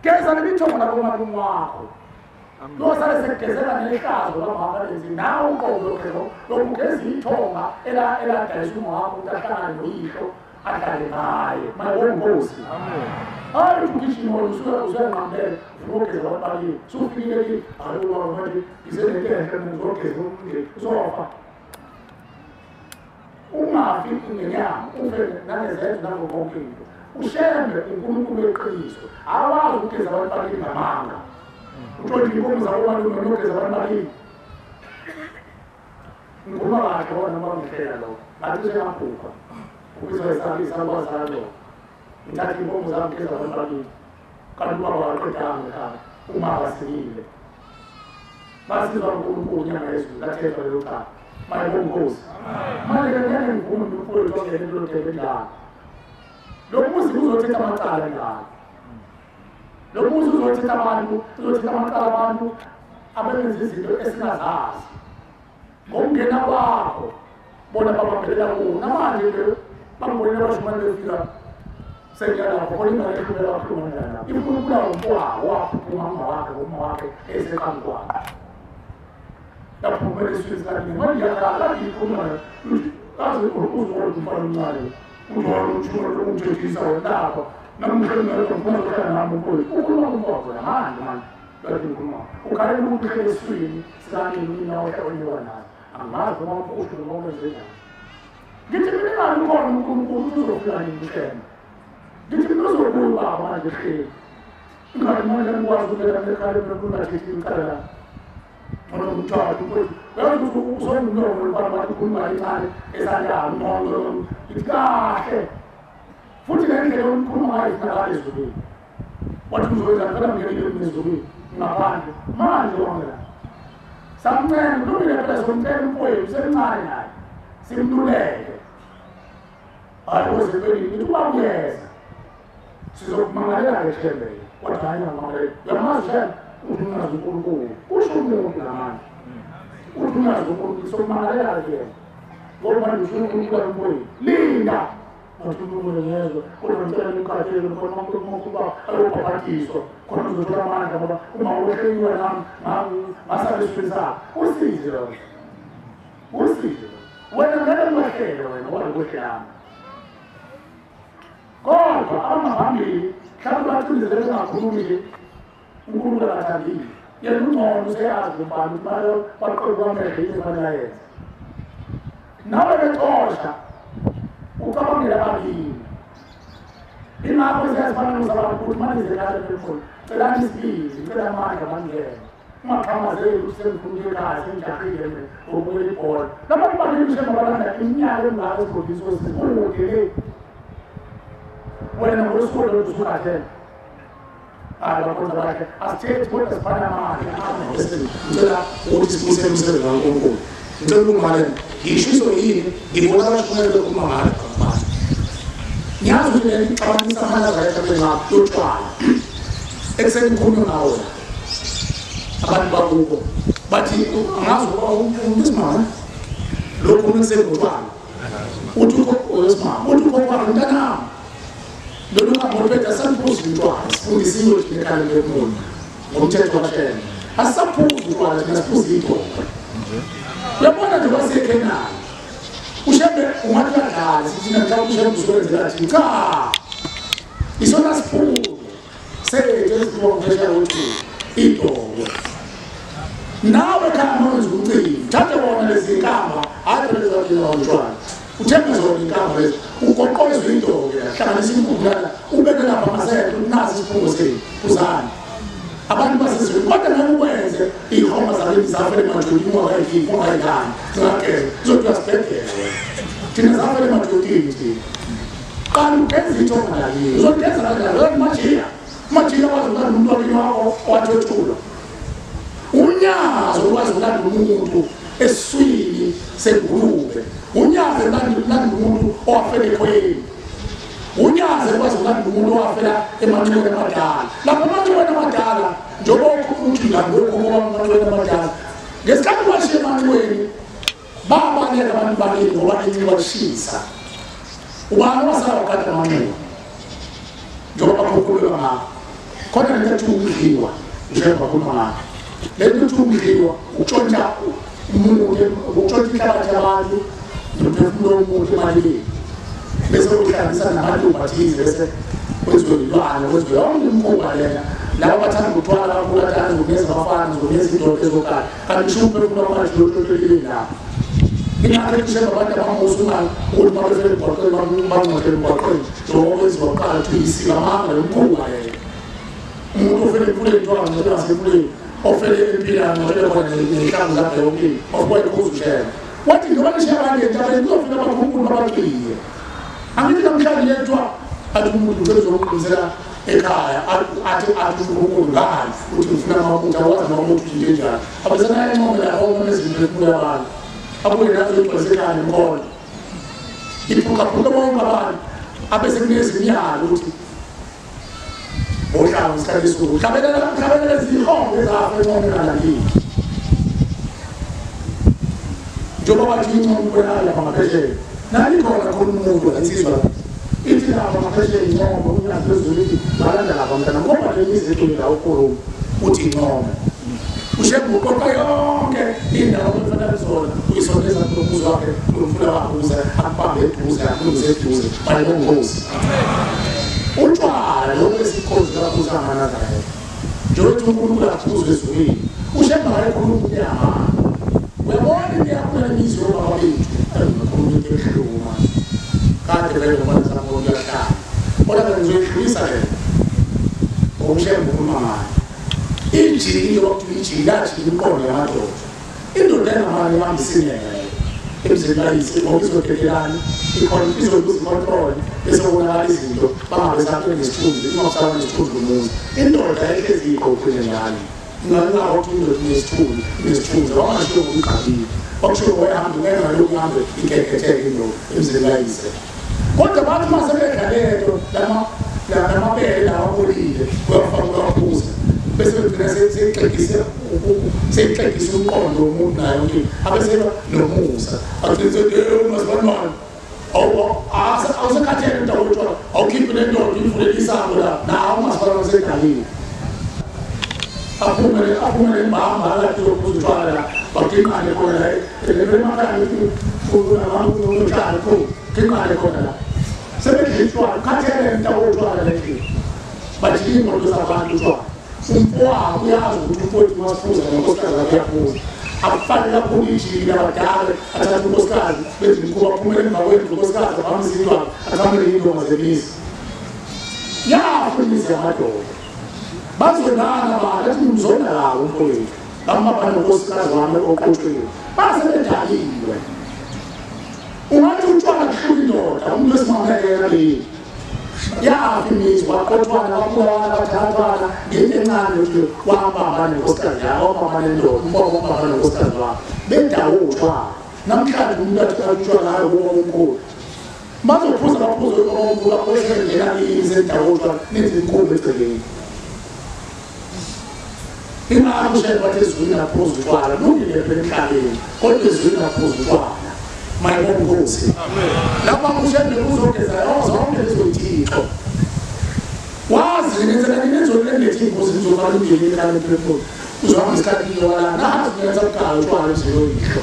Geza nemithongo lakomalume wakho. Losale sekugezela nehlazo lababalezi nawe uqobo lokho lokugeza ithonga eladayisa umama ukuthi ahlangane noyihlo ahlale ngaye mayibongozi. Amen. Hayi ugijima usuyanqambela ufuna ukugeza abantu bakini sufikile kini hayi ubaba manje ngisenento enhle mina ngizogeza umndeni uzofa. Ungafi ngenyama ufe nangezenzo nango konke into. Ushembe uNkulunkulu weqiniso awazi ukugeza abantu bakini ngamanga. Utshontshe inkomo zakomalume nogeza abantu bakini. Ngikhuluma kahle ngoba noma ngihlela lokho. Ngathi sengaphupha. Ubizwa isakwazi lokho. Ngithatha inkomo zami ngigeza abantu bakini. Kanti ubaba waqedanga ekhaya. Uma akasikile. Basizwa uNkulunkulu inyanga yezulu lathethwa lelo cala. Mayibongozi. Manje ngeke ngivume umfowethu ongene kulolu debe endala. Lo muzi uzothetha amacala endala. Lo muzi uzothetha abantu, uzothetha amacala abantu abenza izinto esingazazi. Ngokungena kwakho bona babambelela kuwo. Namanje nje bangibonile abashumayeli befika sengiyalapho khona ingane ehluleka kakhulu ngala. Ifuna ukubulawa umfowabo waphuma umama wakhe ngomama wakhe eseqhamu kwakhe. Yaphumela esizweni sikanina. Manje iyakhala kade ikhuluma kaze uzokwenza umfana omncane. Uzwana umshumelo umthethisa wena lapha. Namuhla ngeke ngifuna ukuhlala nami umfowethu. Ukhuluma kumfowabo namanje manje. Kade ngikhuluma. Ukhalela ukuthi uhlele esiswini sikanina unina oyiwa naye. Angazi noma usho noma wenze njani. Ngithi mina ngani ukhona uNkulunkulu uzofika nini uShembe. Ngithi mina uzobuya ubaba manje ehleli. Ingane manje ngikwazi ukubeka ekhaya mina kungathethi ngicala la. Ngoba umthatha umfowethu. Uyazi ukuthi usongumlomo ubaba wathi ukhuluma kancane esandleni nonke. Ithi kahle. Futhi le ndlela omkhuluma ngayo ifunakala ezulwini. Wathi uzowenza ngicela ngingenile mina ezulwini ngaphandle. Manje wonke la. Samncela kulungile phela somcela umfowethu semncane naye. Simluleke. Hayi wezempelini ngithi ubaba uyeza. Sizokumangalela ke Shembe. Wathi hayi ngimangalela. Uyamazi Shembe? Uthi ungazi uNkulunkulu. Usho umuntu ngamanje. Uthi ungazi uNkulunkulu sokumangalela ke yena. Ngoba manje ufuna uNkulunkulu umfowethu. Linda. Wathi uNkulunkulu ngiyezwa kodwa ngicela nikhathele khona uNkulunkulu uba ayobhaphathizwa khona uzothola amandla ngoba uma uhlekiwe nami ngasale esifweni sakho. Usize lo. Usize lo. Wena ngeke ngikwehlele wena kodwa ngikwehlelanga. Kodwa abangaphambili mhlawumbe bacindezele bengakhulumi nje uNkulunkulu akathandile. Yena ungcono useyazi umbhalo ukuthi baqoke kwamehlo yini efanele ayenze. Nawe becosha ucabangela abakini. Ingakho siyazifana zabantu ukuthi manje izekhala emphefumulweni. Celani isibindi, ngicela amandla mangene. Ungaxhamazeli ukuthi sengikhuluma ekhaya sengijahile mina ngokubukela ibhola. Labantu bakini shembe balanda iminyaka emingaka esigodini sikude le. Wena ngowesikole wethu usukhathele. Hayi bakhonza kahle. Asithethi kodwa siphana amandla. Ngicela ukuthi sibuyisele umsebenzi kaNkulunkulu. Ngicela ukungimalela. Ngishiso yini? Ngibona abashumayeli bekhuluma ngalo manje. Ngiyazi ukuthi le nto ixabanisa amaNazaretha bengaphi yotshwala. Ekuseni ngikhulume ngawo la. Abantu bakubo bathi angazi ukuba usimama lokhu ekuseni ngotshwala. Uthi usimama, uthi ukhokho mntanami. Lolu hambo luphetha saniphuza utshwala, sifundisiwe thina ekhaya lemphefumulo ngomthetho kaShembe. Asisaphuzi utshwala thina siphuza idonga. Uyabona nje basekhenani. Ushembe ungathi uyadlala sithi thina mhlawumbe ushembe uzokwenzela thina. Cha. Isona siphuzo sethu esiphiwa ngphesheya kwethu idonga. Nawe khaya mawenza umcimbi thathe wona lezi nkamba hayi lezi zakhiwa utshwala. Uthenge zona inkamba lezi ugoqozwe idonga hlanganisa inkundla ubeke lapha amasende nazi isiphungo sethu uzani. Abantu basezweni kodwa ngeke ukwenze iy'homa zakini zafele emadodini ungakayifiki ungakayidlani zingageza uzothi uyasibhedela wena. Thina zafele emadodini thina. Qala ugeze ithonga lakini uzogeza kanjani? Wena majiya majiya wazi ulanda umuntu wakini wakho owathwethulwa. Unyazo lwazi ulanda umuntu esiswini sengulube. Unyazo lulanda umuntu owafela ekhweni. Unyaze kwazi ulanda umuntu owafela emanxiweni amadala. Lapho emanxiweni amadala njengoba uthi ngalokho ngoba emanxiweni amadala ngesikhathi bashiya emanxiweni babaleka abantu bakini ngoba inxiwa lishisa. Ubani wasala wakade amanxiwa njengoba bakhuluma ngakho khona lento ethi ukudliwa njengoba bakhuluma ngakho le nto ethi ukudliwa ukutshontsha umuntu ukutshontsha inhlabathi yabantu nomphefumulo womuntu emalini bese uhlanganisa namalungu athize bese kwenziwe ilwane kwenziwe yonke imikhuba lena. Labo bathanda ukuthwala kakhulu ngokungenza abafana ngokungenza indoda ezokala kanti kusho umphefumulo wabantu lohlelile lapho. Ingakho kushemba abantu abamusulmane ukuthi mabefele emgwaqweni bangcwatshwe emgwaqweni njengoba kwenziwa kuqala kuthiwa isiko amanga lomkhuba leyo. Umuntu ofele emfuleni kuthiwa angcwatshwe ngasemfuleni, ofele empilweni angcwatshwe khona ney'hlangu zakhe yonke into wayeqhuza ushembe. Wathi njengoba nishiya abantu entabeni kuzofika abakhulukhulu babacwiye. Angithi namhlanje lethwa athi umuntu ucela uzokuqinisela ekhaya athi uNkulunkulu ngani uthi ngifuna amabutho awazi amabutho into enjani. Abesana enqobe la omne ezimphefumulo yabantu. Abuye nazo igcwalise ekhaya nemkhono. Iphukaphuka bonke abantu abese kunezimiyalo ukuthi bohlanga isikhathi esikhulu. Hlabelela izihongo ezafa enqobe ngalakini. Njengoba bathi inqobe ibonakala lapha ngaphesheya. Nani khona khona umuntu insizwa ithi lapha ngaphesheya inqobe unyazi lwezulu ithi balanda lapha mntana ngoba nje imizi ethu indawo okhuluma uthi inqobe. Ushembe uqoqa yonke indawo ofanele zona uyisondeza kulo muzi wakhe kulo mfula wakhe ukuze akubambe eduze akulungise eduze bayibongozi. Utshwala lokhu esikhozi kakhulu sangamaNazaretha njengokuthi uNkulunkulu aphuzwe ezulwini ushembe akayikhuluma inyama. Uyabona into yakhula imizi yobaba bethu engakhuluma into ebuhlungu manje kade vele ngoba sami uyahlala kodwa ngizoyidlulisa lena ngokushembe ukhuluma ngayo. Injini yokuthiwa ijini yajika imiqondo yamadoda. Indoda engamane ihamba isineke emzini kayise ngoba izodedelana izobuza icontrol bese kubonakala izinto bangabe saphela nesithunzi ingasaba nesithunzi lomuzi. Indoda ehlezi iqoqile njalo ingakho ukuthi indoda inesithunzi inesithunzi wangasho ukugqabile bakusho ngoyahamba ngeke ngalokhu ihambe igegetheke indoda emzini kayise. Kodwa bathi uma sebedla lento lamabele lawa abolile uyafaka uyaphuza bese begcina seyixegise umqondo womuntu naye ukuthi abeseba nomusa agcine sethi masibantwana awusekhathele into awutshwala awukhiphi le ndoda uyivulele isango la nawo umasibantwana segalile aphumele imbamba akathi yophuza utshwala la baginqane khona la emakhaya unotshala khona ginqane khona la sebedla utshwala ukhathele into awutshwala la endlini bajika iy'ngqondo zabantu utshwala. Umfowabo uyazi ukuthi umfowethu masiphuza nonkosikazi wakhe uyaphuza. Akufanele aphule ijini abadala athathe unkosikazi benze imikhuba aphumele emva kwendlu unkosikazi abambise indlwane athamele iy'ndonga zemizi. Yafa imizi yamadoda. Bazonana abantu athi ngimzonda kabi umfowethu bamabhana nonkosikazi wami oqoqiwe. Base bedaliwe. Ungathi utshwala kuhlula indoda umuntu wesimame yena leyo. Yafa imizi waqothwana wabulala bathathwana ngento encane ukuthi wabamba nenkosikazi yakho wabamba nendoda umfowabo wabamba nenkosikazi wakho bendawo utshwala. Namhlanje umuntu athi utshwala hayi ubaba omkhulu bazophuza baphuze ubaba omkhulu abosengena imizi endawo utshwala nenze imikhuba egcekeni. Ingakho ushembe wathi ezulwini aphuza utshwala lungile phela emhlabeni kodwa ezulwini aphuza utshwala. Mayibongozi. Lapha ushembe uzogeza zonke lezo thixo. Wazi nenzela nenzo lengethi ingozi izobala umndeni ekhaya lephefumulo. Uzohamba isikhathi kuyola nathi kungenza kuqala utshwala emzini oyihlo.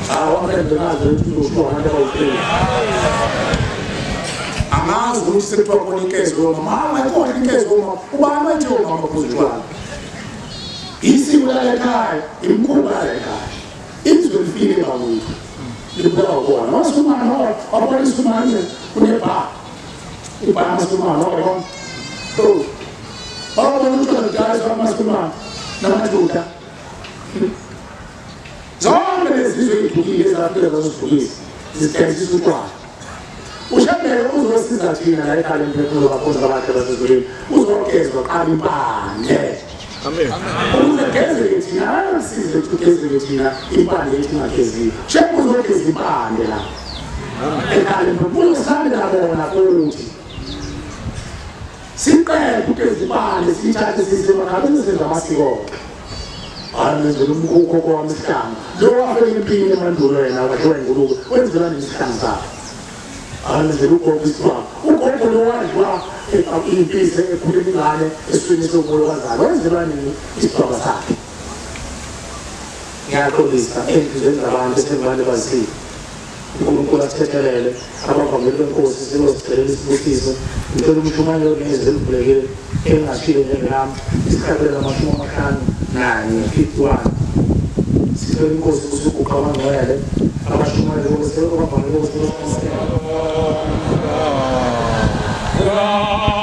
Hawu amandla nazo ukuthi uzoshona abantu abawupheli. Angazi ukuthi sekuthiwa khona inkezo yomama, mama ikhona inkezo yomama, ubani wathi omama baphuza utshwala? Isiko lalekhaya, imikhuba yalekhaya. Izwe lifile bakwethu. Libulawa khona. Wasikhuluma nawe, wabona isikhuluma kunebha. Ibha amasikhuluma nawe. Oh. Wabona ukuthi kudala amasikhuluma namajuda. Zonke lezi zizwe ey'hlukile ezafika zazizidlulisa zidayisisa utshwala. Ushembe uzosiza thina la ekhaya lemphefumulo bakhonzi abahle basezulwini, uzogezwa qala impande. Amen. Ukuze gezeke thina, asize ukuthi kugezeke thina impande yethu ingageziwe. Shembe uzogeza impande la. Ekhaya lemphefumulo uzosihambela bona futhi. Siqede ukugeza impande siyithathe siyise emakhaya bese senza amasiko. Hayi ukhokho wami isihlanga. Lo wafela empini emandulo yena wadliwa ingulube, wenzelani isihlanga sakhe? Hayi ugogo isihlanga. Ugogo lo wadliwa impisi ekhuluma ingane esiswini somolokazana, wenzelani isihlanga sakhe? Ngiyaxolisa ey'nhliziyweni zabantu esengibane bazisile. uNkulunkulu asithethelele, abavangeli benkosi sizozicelela isibusiso. Ngicela umshumayelo nezwi elivulekile engashilo njengelami, isihlabelelo 51, 51. Sicela inkosi ukuthi uguqa abangcwele, abashumayeli bonke, abavangeli bonke. Go!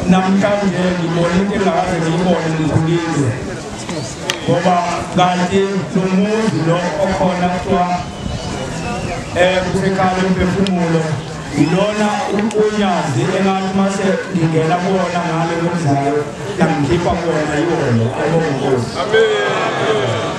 Namhlanje ngibona into engakaze ngiyibone ngikhulile ngoba kanti lo muzi lo okhona kuthiwa kusekhaya lomphefumulo yilona unyazi engathi mase ngingena kuwona ngale lomdlalo yangikhipha kuwona yiwona. Ayibonga Nkosi. Amen.